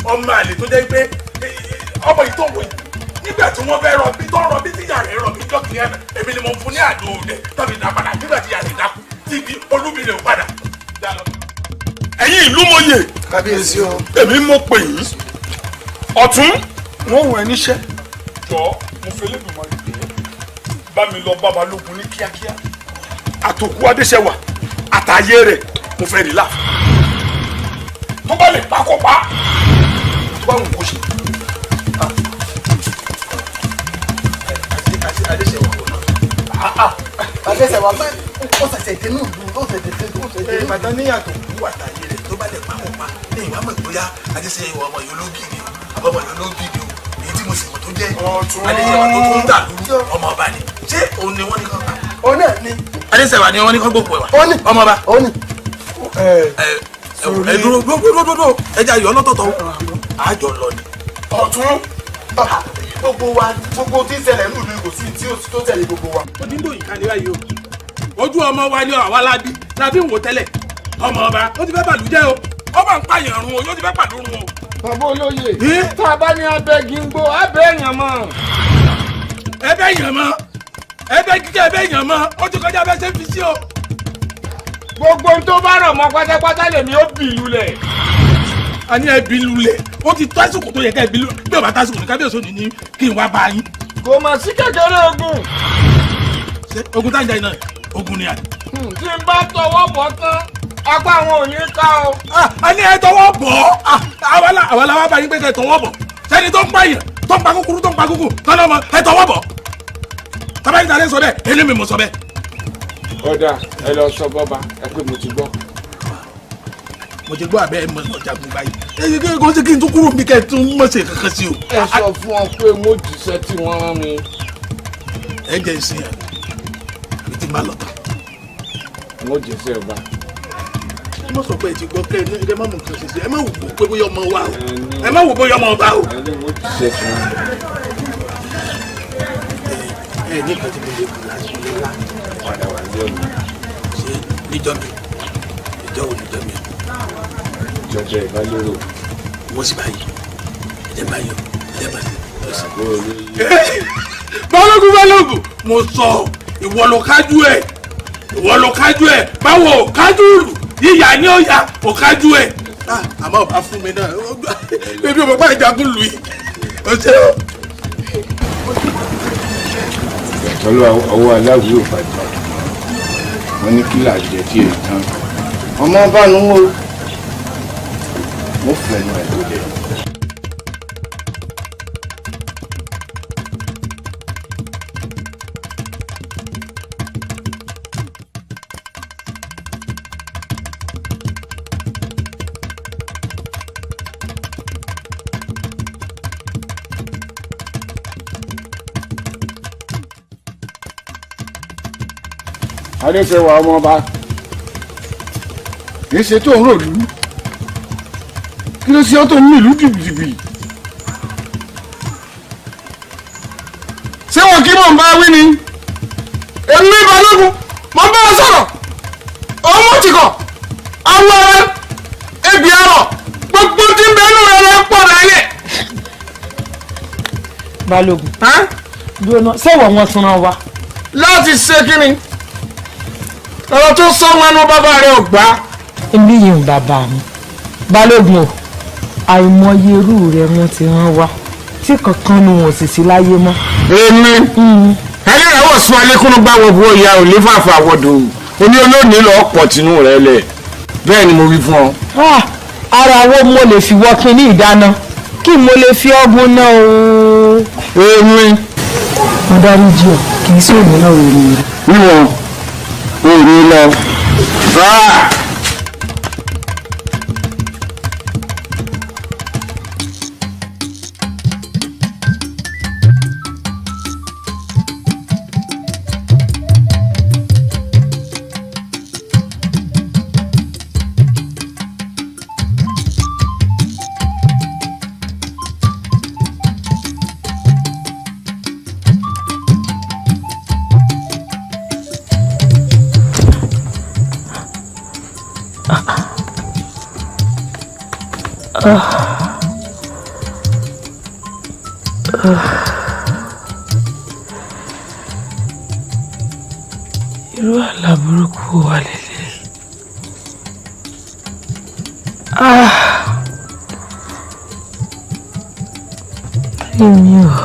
Ọmọ àlè tó jẹ́ pé ọmọ yìí tó wò yìí nígbà tí wọ́n fẹ́ rọbí tó rọbí tí ìyá rẹ̀ rọbí jọ́kì ẹ̀ èmi ni mo fún ní àdó rẹ̀ tàbí dá padà nígbà tí ìyá rẹ̀ dákú tí ibi olúmi rẹ̀ padà. Ẹ̀yin ìlú mòye. Kábíyèsí o. Èmi mo pè yín. Ọ̀tún wọn wọ̀ ẹ́ níṣẹ́. Jọ mo fẹ́ lẹ́dùnmọ́ rẹ̀ bá mi lọ bá Balógun ní kíákíá. Àtòkú Adéṣẹwà àtàyè rẹ̀ mo fẹ́ rí là. Tó bá lè pa kó pa. Tó bá wù kó ṣe. Adéṣẹwà pé ó ṣẹ̀ṣẹ̀ dénú ìlú ó ṣẹ̀ṣẹ̀ dénú ó ṣẹ̀ṣẹ̀ dénú. Ìbàdàn ní àtòkú àtàyè rẹ̀ tó bá lè pa kó pa. Ní ìwà mọ̀ bóyá Adéṣẹwà ọmọ yìí ológì ni o, àbọ̀mọ̀ yìí ológì ni o. Èyí tí mo sì mọ̀ tó jẹ́ Adéṣẹwà tó tún dà lóru ọmọ ọba ni. Ṣé òun ni wọ́n ní kọ́ pa? Òun náà ni. Adéṣẹwà ni wọ́n ní kọ́ gbòkú ẹ̀wà. Ọmọ ọba. Ẹ dúró dúró dúró ẹ jẹ́ ayọ̀ ọlọ́tọ̀ọ̀tọ̀ àjọ lọ ni. Ọ̀tún gbogbo wa gbogbo tí ń ṣẹlẹ̀ nílùú kò sí tí ó tó tẹ̀lé gbogbo wa. Ó ti ń dòyìn kan ní báyìí o, ojú ọmọ wa ni àwa lábí lábí ń wò tẹ́lẹ̀, ọmọ ọba ó ti fẹ́ bàlújẹ́ o, ọba ń pààyàn run o, yóò ti fẹ́ pàlú run o. Bàbá olóye, tá a bá ní abẹ́ gígbó abẹ́ èèyàn mọ́. Ẹbẹ́ èèyàn mọ́, ẹbẹ́ kíkẹ́ ẹbẹ́ èèyàn mọ́, ó ti kọjá abẹ́ ṣe fi sí o. Gbogbo ohun tó bá rọ̀ mọ́ pátápátá lèmi ó bì lulẹ̀. A ní ẹbí lulẹ̀, ó ti tó àsìkò tó yẹ ká ẹbí lulẹ̀, bí ó bá tásìkò ní kábíyèsí òní ní kí n wá bá yín. Kò mà sí kékeré ogun. Ṣé ogun tá ń jà iná ogun ni àná. Tí n bá tọwọ́ bọ̀ tán, apá àwọn ò ní ká o. A ní ẹ tọwọ́ bọ̀ ọ́, àwa la wá bá yín pé kẹ́ ẹ tọwọ́ bọ̀. Sẹ́ni tó ń pààyàn, tó ń pa kúkúrú, tó ń pa kúkú, tọ́lá ọmọ ẹ tọwọ́ bọ̀. Tọ́ba yín ta lé sọ bẹ́ẹ̀, èmi mi mo sọ bẹ́ẹ̀. Ọ̀dà ẹ lọ sọ bọ́ba, ẹ pé mo ti gbọ́. Mo ti gbọ́ abẹ́ ẹ mọ ọjà gbogbo ayé. Ẹ ṣe kí kí n tún kúrò bí kẹ́ ẹ tún mọ̀ ṣe kankan sí o. Ẹ sọ fún ọ pé mo jíṣẹ́ tí wọ́n rán mi. Ẹ jẹ́ ìsìn ẹ̀ àbí tí n bá lọ tán. Mo jíṣẹ́ ọba. Ẹ má sọ pé ẹ ti gbọ́ pé ẹ má mú nǹkan ṣe sí ẹ má wò pé bóyá ọmọ wa o. Ẹ má wò bóyá ọmọ ọba o. Ẹ ní mo jíṣẹ́ tí wọ́n. Ẹ ní nǹkan tí mo lè kú láti lè la. Padà wà ní ọ̀nà. Ṣé níjọ́ mi? Ìjọ́ wo níjọ́ mi? Jọjọ ìbálòrò. Wọ́n sì báyìí. Ẹ̀jẹ̀ báyìí o. Ẹ̀jẹ̀ báyìí. Balógun balógun mo sọ ìwọ ló kájú ẹ̀ ìwọ ló kájú ẹ̀ báwo kájú yíyà ni ó yà ó kájú ẹ̀. Àmọ́ ọba fún mi náà ebi ò mọ̀ bá ìjagun lù yìí. O ṣe o. Ọwọ́ aláwìí ò bàjẹ́, wọ́n ní kí làjẹ́ tí èyí tán. Ọmọ bá nu wo, mo fẹnu ẹ̀ tó lẹ̀. Adéṣẹwà ọmọọba, kì í ṣe tó ń ròlú, kí ló ṣe ọ́ tó ń mìlú jìbìjìbì? Ṣé wọn kí mò ń bá wí ni? Èmi Balógun mo ń bá ọ sọ̀rọ̀, òun mú tìkọ̀, àwọn ọ̀rẹ́ ebì arọ̀ gbogbo tí ń bẹ inú rẹ̀ lọ pọ̀ láyé. Balógun, dúró náà, ṣé ìwọ wọn tún rán wa? Láti ṣe kí ni? Ọ̀rọ̀ tó sọ wọn ní bàbá rẹ̀ ò gbà. Èmi yìí ń bàbá mi Balógun o, àìmọye irú rẹ̀ wọ́n ti rán wa tí kankan nu wọn sì sí láyé mọ́. Èmi ẹlẹ́rìí sún alékúnú gbá wọ bó ya òní fàfà wọ̀dọ̀ oní olóòní lọ pọ̀ tínú rẹ̀ lẹ̀, bẹ́ẹ̀ ni mo wí fún ọ. Ara wo mo lè fi wọ́ kínní ìdáná kí mo lè fi ọgbọ́n náà o. Èmi. Mo dárí jì ọ́, kì í sóògùn náà rèé rèé. Wíwọ̀n òní lọ. Irú àlá burúkú wà lélẹ̀. Èmi ò.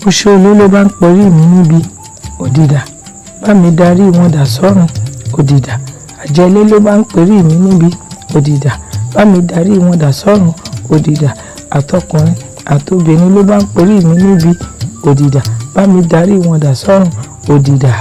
Oṣó olú ló bá ń pọ̀rí mi níbi òdìdà, bá mi darí wọn dà sọ́run òdìdà. Àjẹlé ló bá ń pèrí mi níbi òdìdà, bá mi darí wọn dà sọ́run òdìdà. Àtọkùnrin àtobìnrin ló bá ń pèrí mi níbi òdìdà, bá mi darí wọn dà sọ́run òdìdà.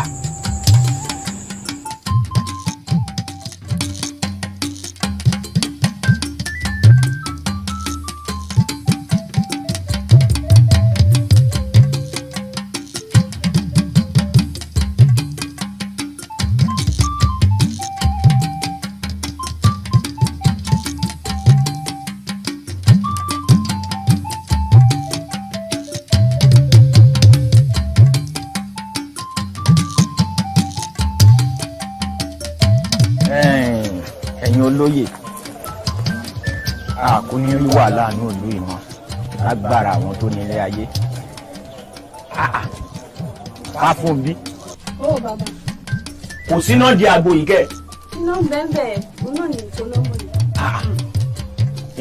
Ẹ̀yin olóyè, a kò ní rí wàhálà ní ìlú ìmọ̀ lágbára àwọn tó ní ilé ayé. Ká fún bí. Ó bàbá. Kò síná di àgbo yìí kẹ. Iná ń bẹ́ẹ̀ bẹ́ẹ̀, òun náà ní ìkóná mọ́ ni.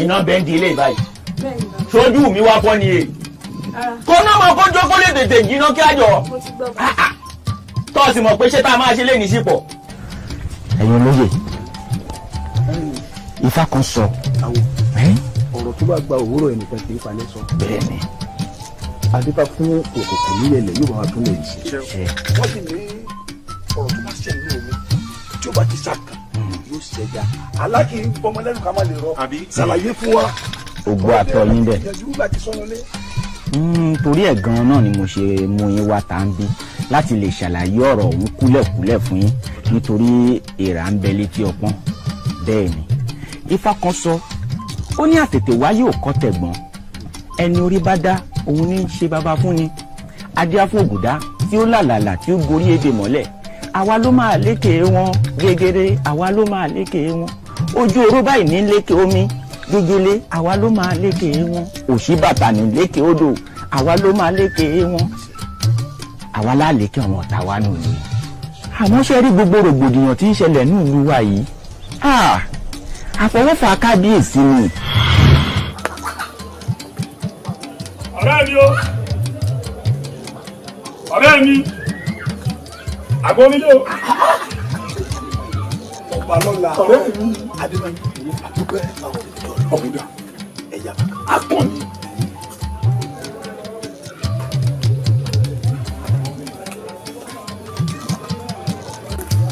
Iná bẹ́ẹ̀ ń di ilé báyìí. Bẹ́ẹ̀ ni bàbá. Sójú mi wá fọ́ ni e. Kó náà mọ kó jókòó lè tètè jiná kí á jọ. Mo ti gbọ́ bàbá. Tọ́sí mọ̀ pé ṣé tá a máa ṣe lé ní sípò. Ẹ̀yin olóyè, Ifá kan sọ. Ọ̀rọ̀ tó bá gba òwúrọ̀ ẹnìkan kì í falẹ̀ sọ. Bẹ́ẹ̀ni. Adífá fún òkùnkùn níyẹlẹ yóò bá wa tún lè ṣe. Wọ́n sì ní ọ̀rọ̀ tó bá ṣẹ̀ nínú omi tí ó bá ti ṣàkàn yóò ṣẹja. Alákì ń bọmọ lẹ́nu ká má lè rọ. Ṣàlàyé fún wa. Ògbó àtọ yín bẹ́ẹ̀. Torí ẹ̀ gan-an náà ni mo ṣe mú yín wá tá ń bí láti lè ṣàlàyé ọ̀rọ̀ ọ̀hún kúlẹ̀kúlẹ̀ fún yín, nítorí èèrà ń bẹ létí ọpọ́n. Bẹ́ẹ̀ ni Ifá kan sọ, ó ní àtètè wáyé ò kọ́ tẹ̀gbọ́n, ẹni orí bá dá òun ní í ṣe bàbá fún ni. Adíá fún Ògùdá tí ó làlàlà tí ó gorí ebè mọ́lẹ̀, àwa ló máa lékè wọn gégéré, àwa ló máa lékè wọn. Ojú oró báyìí ní lékè omi gegele, àwa ló máa lékè wọn. Òṣìbàtà ní lékè odò, àwa ló máa lékè wọn. Àwa lá lékè àwọn ọ̀tá wa nù ni. Àmọ́ ṣe rí gbogbo rògbòdìyàn tí ń ṣẹlẹ̀ ní ìlú wa yìí, àfọwọ́fà kábíyèsí ni. Ọ̀rẹ́ mi o, ọ̀rẹ́ mi, àgọ́ mi lé o. Ọba lọ́la, ọ̀rẹ́ mi, Adébáyọ̀, àdúgbò ọ̀bùdá, ẹ̀yà akọni.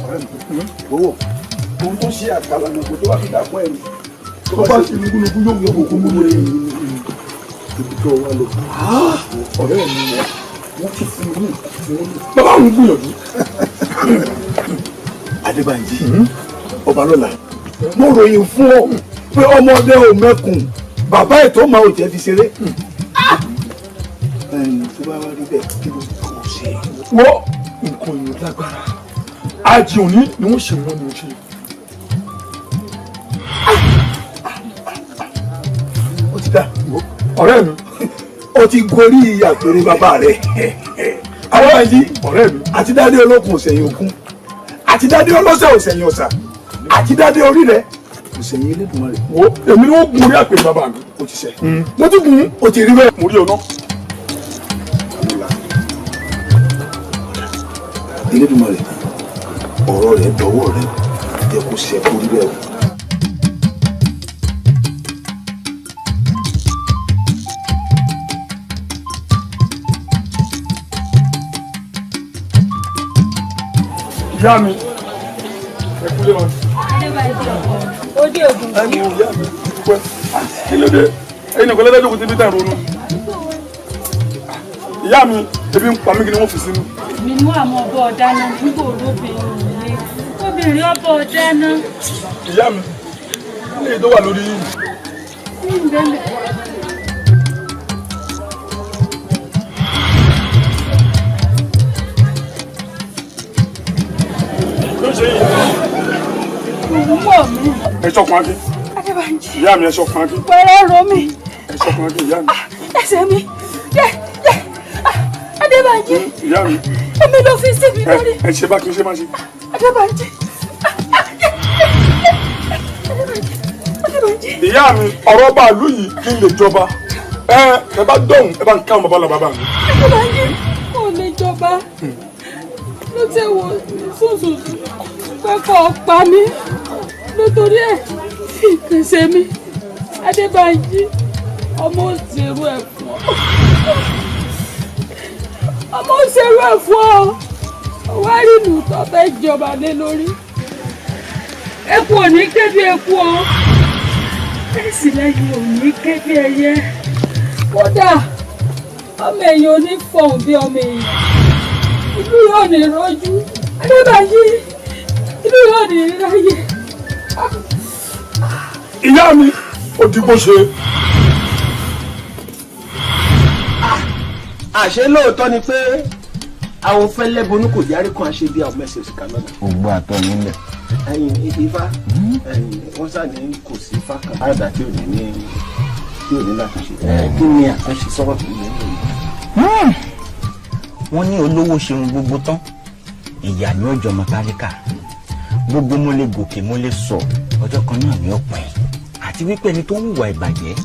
Ọ̀rẹ́ mi, owó ohun tó ṣe àkàlà nàgbò tó bá fi dàpọ̀ ẹ̀mí tó bá ṣe lúgúlúgú yóò wọ kókó mú rẹ̀. Ibi tó wà lọ, ọ̀rẹ́ mi, wọ́n tún fún mi ní nǹkan tí wọ́n lò. Bàbá òun gbìyànjú. Adébánjí, ọba lọ́la, mo ròyìn fún ọ pé ọmọdé ò mẹ́kùn, bàbá ètò máa ò jẹ́ fi ṣeré. Tó bá wá rí bẹ́ẹ̀, kí ló kò ṣe? Wọ́n nǹkan yìí lágbára. Àjì òní ni wọ́n ṣe wọ́n ni wọ́n ṣe. Ó ti dá, ọ̀rẹ́ mi, ó ti gorí àpèrè bàbá rẹ̀. Adébánjí, ọ̀rẹ́ mi, àti dádé olókun òsẹ̀yìn òkun, àti dádé ọlọ́sẹ̀ òsẹ̀yìn ọ̀sà, àti dádé orí rẹ̀ òsẹ̀yìn Elédùmarè. Wo èmi ni wọ́n gun orí àpèrè bàbá mi. Ó ti ṣe. Mo ti gun. Ó ti rí bẹ́ẹ̀. Mo rí ọ náà. Elédùmarè, ọ̀rọ̀ rẹ̀ dọwọ́ rẹ̀, jẹ́ kó ṣe kó rí bẹ́ẹ̀ o. Ìyá mi, ẹ kúlé wọn. Ó dé ògùn. Ẹni ìyá mi, dúpẹ́. Kí ló dé? Ẹyin nìkan lẹ́dájọ́ kò ti bí tẹ̀ ronú. Ìyá mi, ebi ń pa mí, kí ni wọ́n fi sínú. Mi mú àwọn ọbọ̀ ọ̀dáná nígbò olóbìnrin òní. Obìnrin ọbọ̀ ọ̀dáná. Ìyá mi, ilé tó wà lórí yìí. Ní ìbẹ̀lẹ̀. Ẹ ṣọkùn akin. Adébánjí. Ìyá mi, ẹ ṣọkùn akin. Pẹ̀lẹ́ ro mi. Ẹ ṣọkùn akin, ìyá mi. Ẹsẹ̀ mi. Yẹ yẹ. Adébánjí. Ìyá mi. Èmi ló fi sí mi lórí. Ẹ ṣe bá kí n ṣe má ṣe. Adébánjí. Adébánjí. Ìyá mi, ọ̀rọ̀ bàálù yìí kí n lè jọba. Ẹ bá dọ̀hùn, ẹ bá ń káwọn bàbá lọ bàbá mi. Adébánjí kò lè jọba. Ló tẹ̀ wò sùnsùn pé kò pa mí nítorí ẹ̀ ìkànṣe mi. Adébánjí, ọmọ òṣèrú ẹ̀ fún ọ, ọmọ òṣèrú ẹ̀ fún ọ, wá rí ìlú tó fẹ́ jọba lé lórí. Eku ò ní ké bí eku o, bẹ́ẹ̀ sì lẹ́yìn ò ní ké bí ẹyẹ, kódà ọmọ èèyàn ò ní fọhùn bí ọmọ èèyàn. Ìlú yóò ní rọjú. Adébánjí, ìlú yóò ní ráyè. Ìyá mi, ó di bó ṣe. Àṣé lóòótọ́ ni pé àwọn fẹ́lẹ́ bonú kò yarí kan àṣẹ bí àwọn mẹ́sẹ̀ òsì kan lọ́nà. Ògbó àtọ yín lẹ̀. Ẹyin ifá, wọ́n sá ní kò sí ifá kan báyọ̀dá tí ò ní ní tí ò ní látúnṣe. Kí ni àtúnṣe sọ̀rọ̀ tó ní ìlú? Wọ́n ní olówó ṣeun gbogbo tán, ìyá ni ó jọmọ tálíkà. Gbogbo mo lè gòkè mo lè sọ, ọjọ́ kan náà ni ó pin. Àti wípé ẹni tó ń hùwà ìbàjẹ́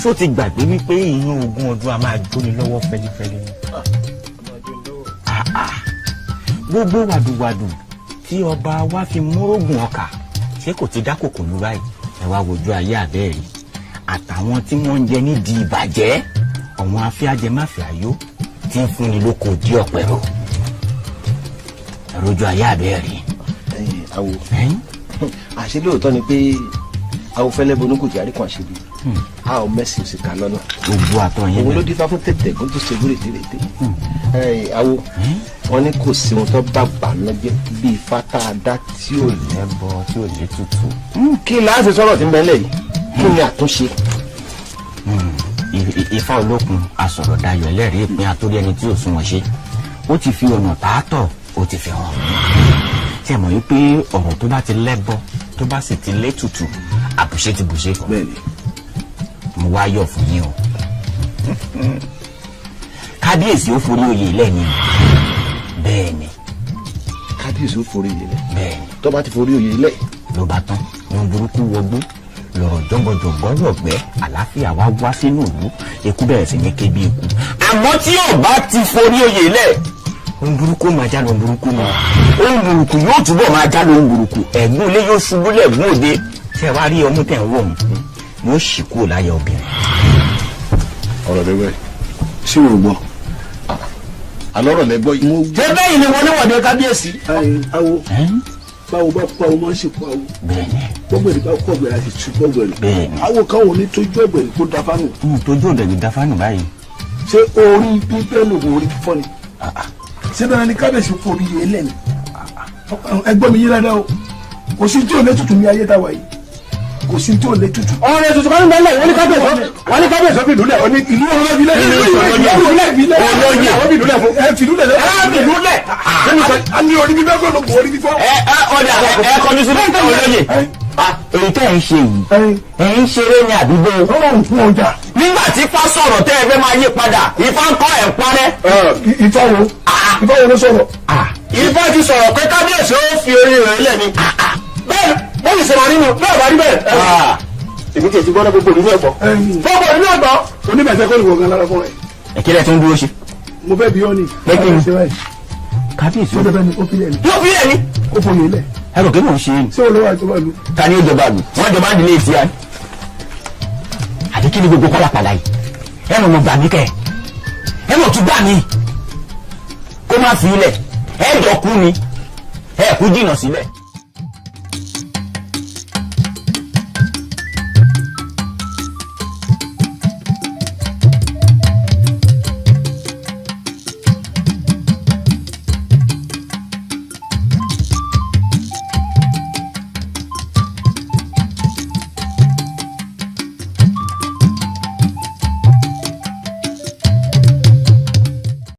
tó ti gbàgbé wípé ìyún ogún ọdún a máa jóni lọ́wọ́ fẹ́lifẹ́li ni. Gbogbo wàdùwàdù tí ọba wa fi múrógùn ọkà, ṣé kò ti dákòkò ní báyìí? Ẹ wá wojú ayé àbẹ́ẹ̀rí àtàwọn tí wọ́n ń jẹ nídìí ìbàjẹ́, ọ̀wọ́n afíájẹmáfíáyó tí ń fúnni lóko dí ọ̀pẹ̀rọ̀. Ẹ̀rọjú ayé àbẹ́ẹ̀rí. Ẹ̀yin awo, àṣé lóòótọ́ ni pé Àwọn fẹlẹ bonúkù jàre kan àṣebi a ò mẹsì òsì ká lọ́nà. Gbogbo àtọ yẹn. Òun ló dífá fún tẹ̀tẹ̀gún tó ṣe wúrètérètè. Awo wọn ní kò sí ohun tó bá bà lọ́jẹ́ bí ifá tá a dá tí ò lẹ́bọ tí ò lè tutù. Kí láti sọ̀rọ̀ tí ń bẹ lẹ̀ yìí, kí ni àtúnṣe? Ifá olókun asọ̀rọ̀dayọ̀ ẹlẹ́rìí ìpín àtórí ẹni tí ò sunwọ̀n ṣe, ó ti fi ọ̀nà tààtọ̀ ó ti fi hàn. Ṣé ẹ mọ̀ wípé ọ̀rọ̀ tó bá ti lẹ́bọ tó bá sì ti létùtù, àbùṣe ti bùṣe. Bẹ́ẹ̀ni. Mo wá yọ̀ fún yín o. Kábíyèsí ó forí oyè lẹ́ni. Bẹ́ẹ̀ni. Kábíyèsí ó forí oyè lẹ̀. Bẹ́ẹ̀ni. Tó bá ti forí oyè lẹ̀. Ló bá tán, ohun burúkú wọgbó lọ̀rọ̀ jọ̀gbọ̀jọ̀gbọ̀ rọ̀gbẹ́, àlàáfíà wá wá sínú ìlú, eku bẹ̀rẹ̀ sí ní ké bí eku. Àmọ́ tí ò bá ti forí oyè lẹ̀, ohun burúkú máa já lóhun burúkú mọ́, ohun burúkú yóò túbọ̀ máa já lóhun burúkú, ẹ̀gbọ́n ilé yóò ṣubú lẹ́gbọ́n òde. Ṣé ẹ wá rí ọmú tẹ̀ ń wò ó, yóò ṣì kúrò láyà obìnrin. Ọ̀rọ̀ lẹ́gbẹ́ ṣé o gbọ́? Alọ́rọ̀ lẹ́gbọ́ yìí. Ṣé bẹ́ẹ̀ ni wọlé wọ̀de kábíyèsí? Awo báwo bá kú awo máa ń sìnkú awo. Gbọ́gbẹ̀rì bá kú ọ̀gbẹ̀rì àti tù gbọ́gbẹ̀rì. Awo kan ò ní tójú ọ̀gbẹ̀rì kó da fánù. Tójú ọ̀gbẹ̀rì da fánù báyìí. Ṣé orí bíbẹ́ lògùn orí fífọ́ ni? Ṣé dandan ni kábíyèsí forí yé lẹ́nu? Ẹgbọ́n mi yé dáadáa o, kò sí tí ò lè tutù ní ayé táwa yìí, kò sí tí ò lè tutù. Ọ̀rẹ́ tuntun kan ń bẹ lẹ̀, wọ́n ní kábíyèsí, wọ́n ní kábíyèsí fi ìlú lẹ̀. Wọ́n ní ìlú wọn fi lẹ̀. Ìlú lẹ̀ olóyè ìlú lẹ̀ fún ẹ fi ìlú lẹ̀. Ẹ fi ìlú lẹ̀. A ní orí bíbẹ́ kọ́ ló kò orí fífọ́. Ẹ ọ̀dà ẹ kọjú sí olóyè. Èyí tẹ́ ẹ̀ ń ṣe yìí, ẹ̀ ń ṣeré ní àdúgbò. Nígbà tí Ifá sọ̀rọ̀ tẹ́ ẹ fẹ́ máa yí padà, Ifá ń kọ́ ẹ̀ ń parẹ́. Ifá wo? Ifá wo ló sọ̀rọ̀? Ifá ti sọ̀rọ̀ pé kábíyèsí ó fi orí rẹ̀ lẹ̀ ni. Bẹ́ẹ̀ bẹ́ẹ̀ sì máa nínú bẹ́ẹ̀ bá rí bẹ́ẹ̀. Èmi tiẹ̀ ti gbọ́dọ̀ gbogbo ìlú ẹ̀gbọ́. Gbogbo ìlú ẹ̀gbọ́. Onímọ̀ẹ́sẹ̀ kọ́ ni wọ́n gan lára fún ẹ. Ẹ kí lẹ tún dúró ṣe. Mo fẹ́ bí ọ́ ni. Pé kí ni? Kábíyèsí. Ó dẹ́bẹ̀ ni ó fi lẹ̀ ni. Yóò fi lẹ̀ ni. Ó foyè lẹ̀. Ẹ rò pé mò ń ṣe é ni. Ṣé olówó àjọba lu? Ta ni ó jọba lu? Wọ́n jọba ń dilé ìtìyà ni. Àbí kí ni gbogbo pálapàla yìí? Ẹ mọ̀ mọ̀ gbà mí kẹ́. Ẹ mọ̀ tún gbà mí. Kó má fi ilẹ̀. Ẹ jọ kú ni. Ẹ kú jìnnà sílẹ̀.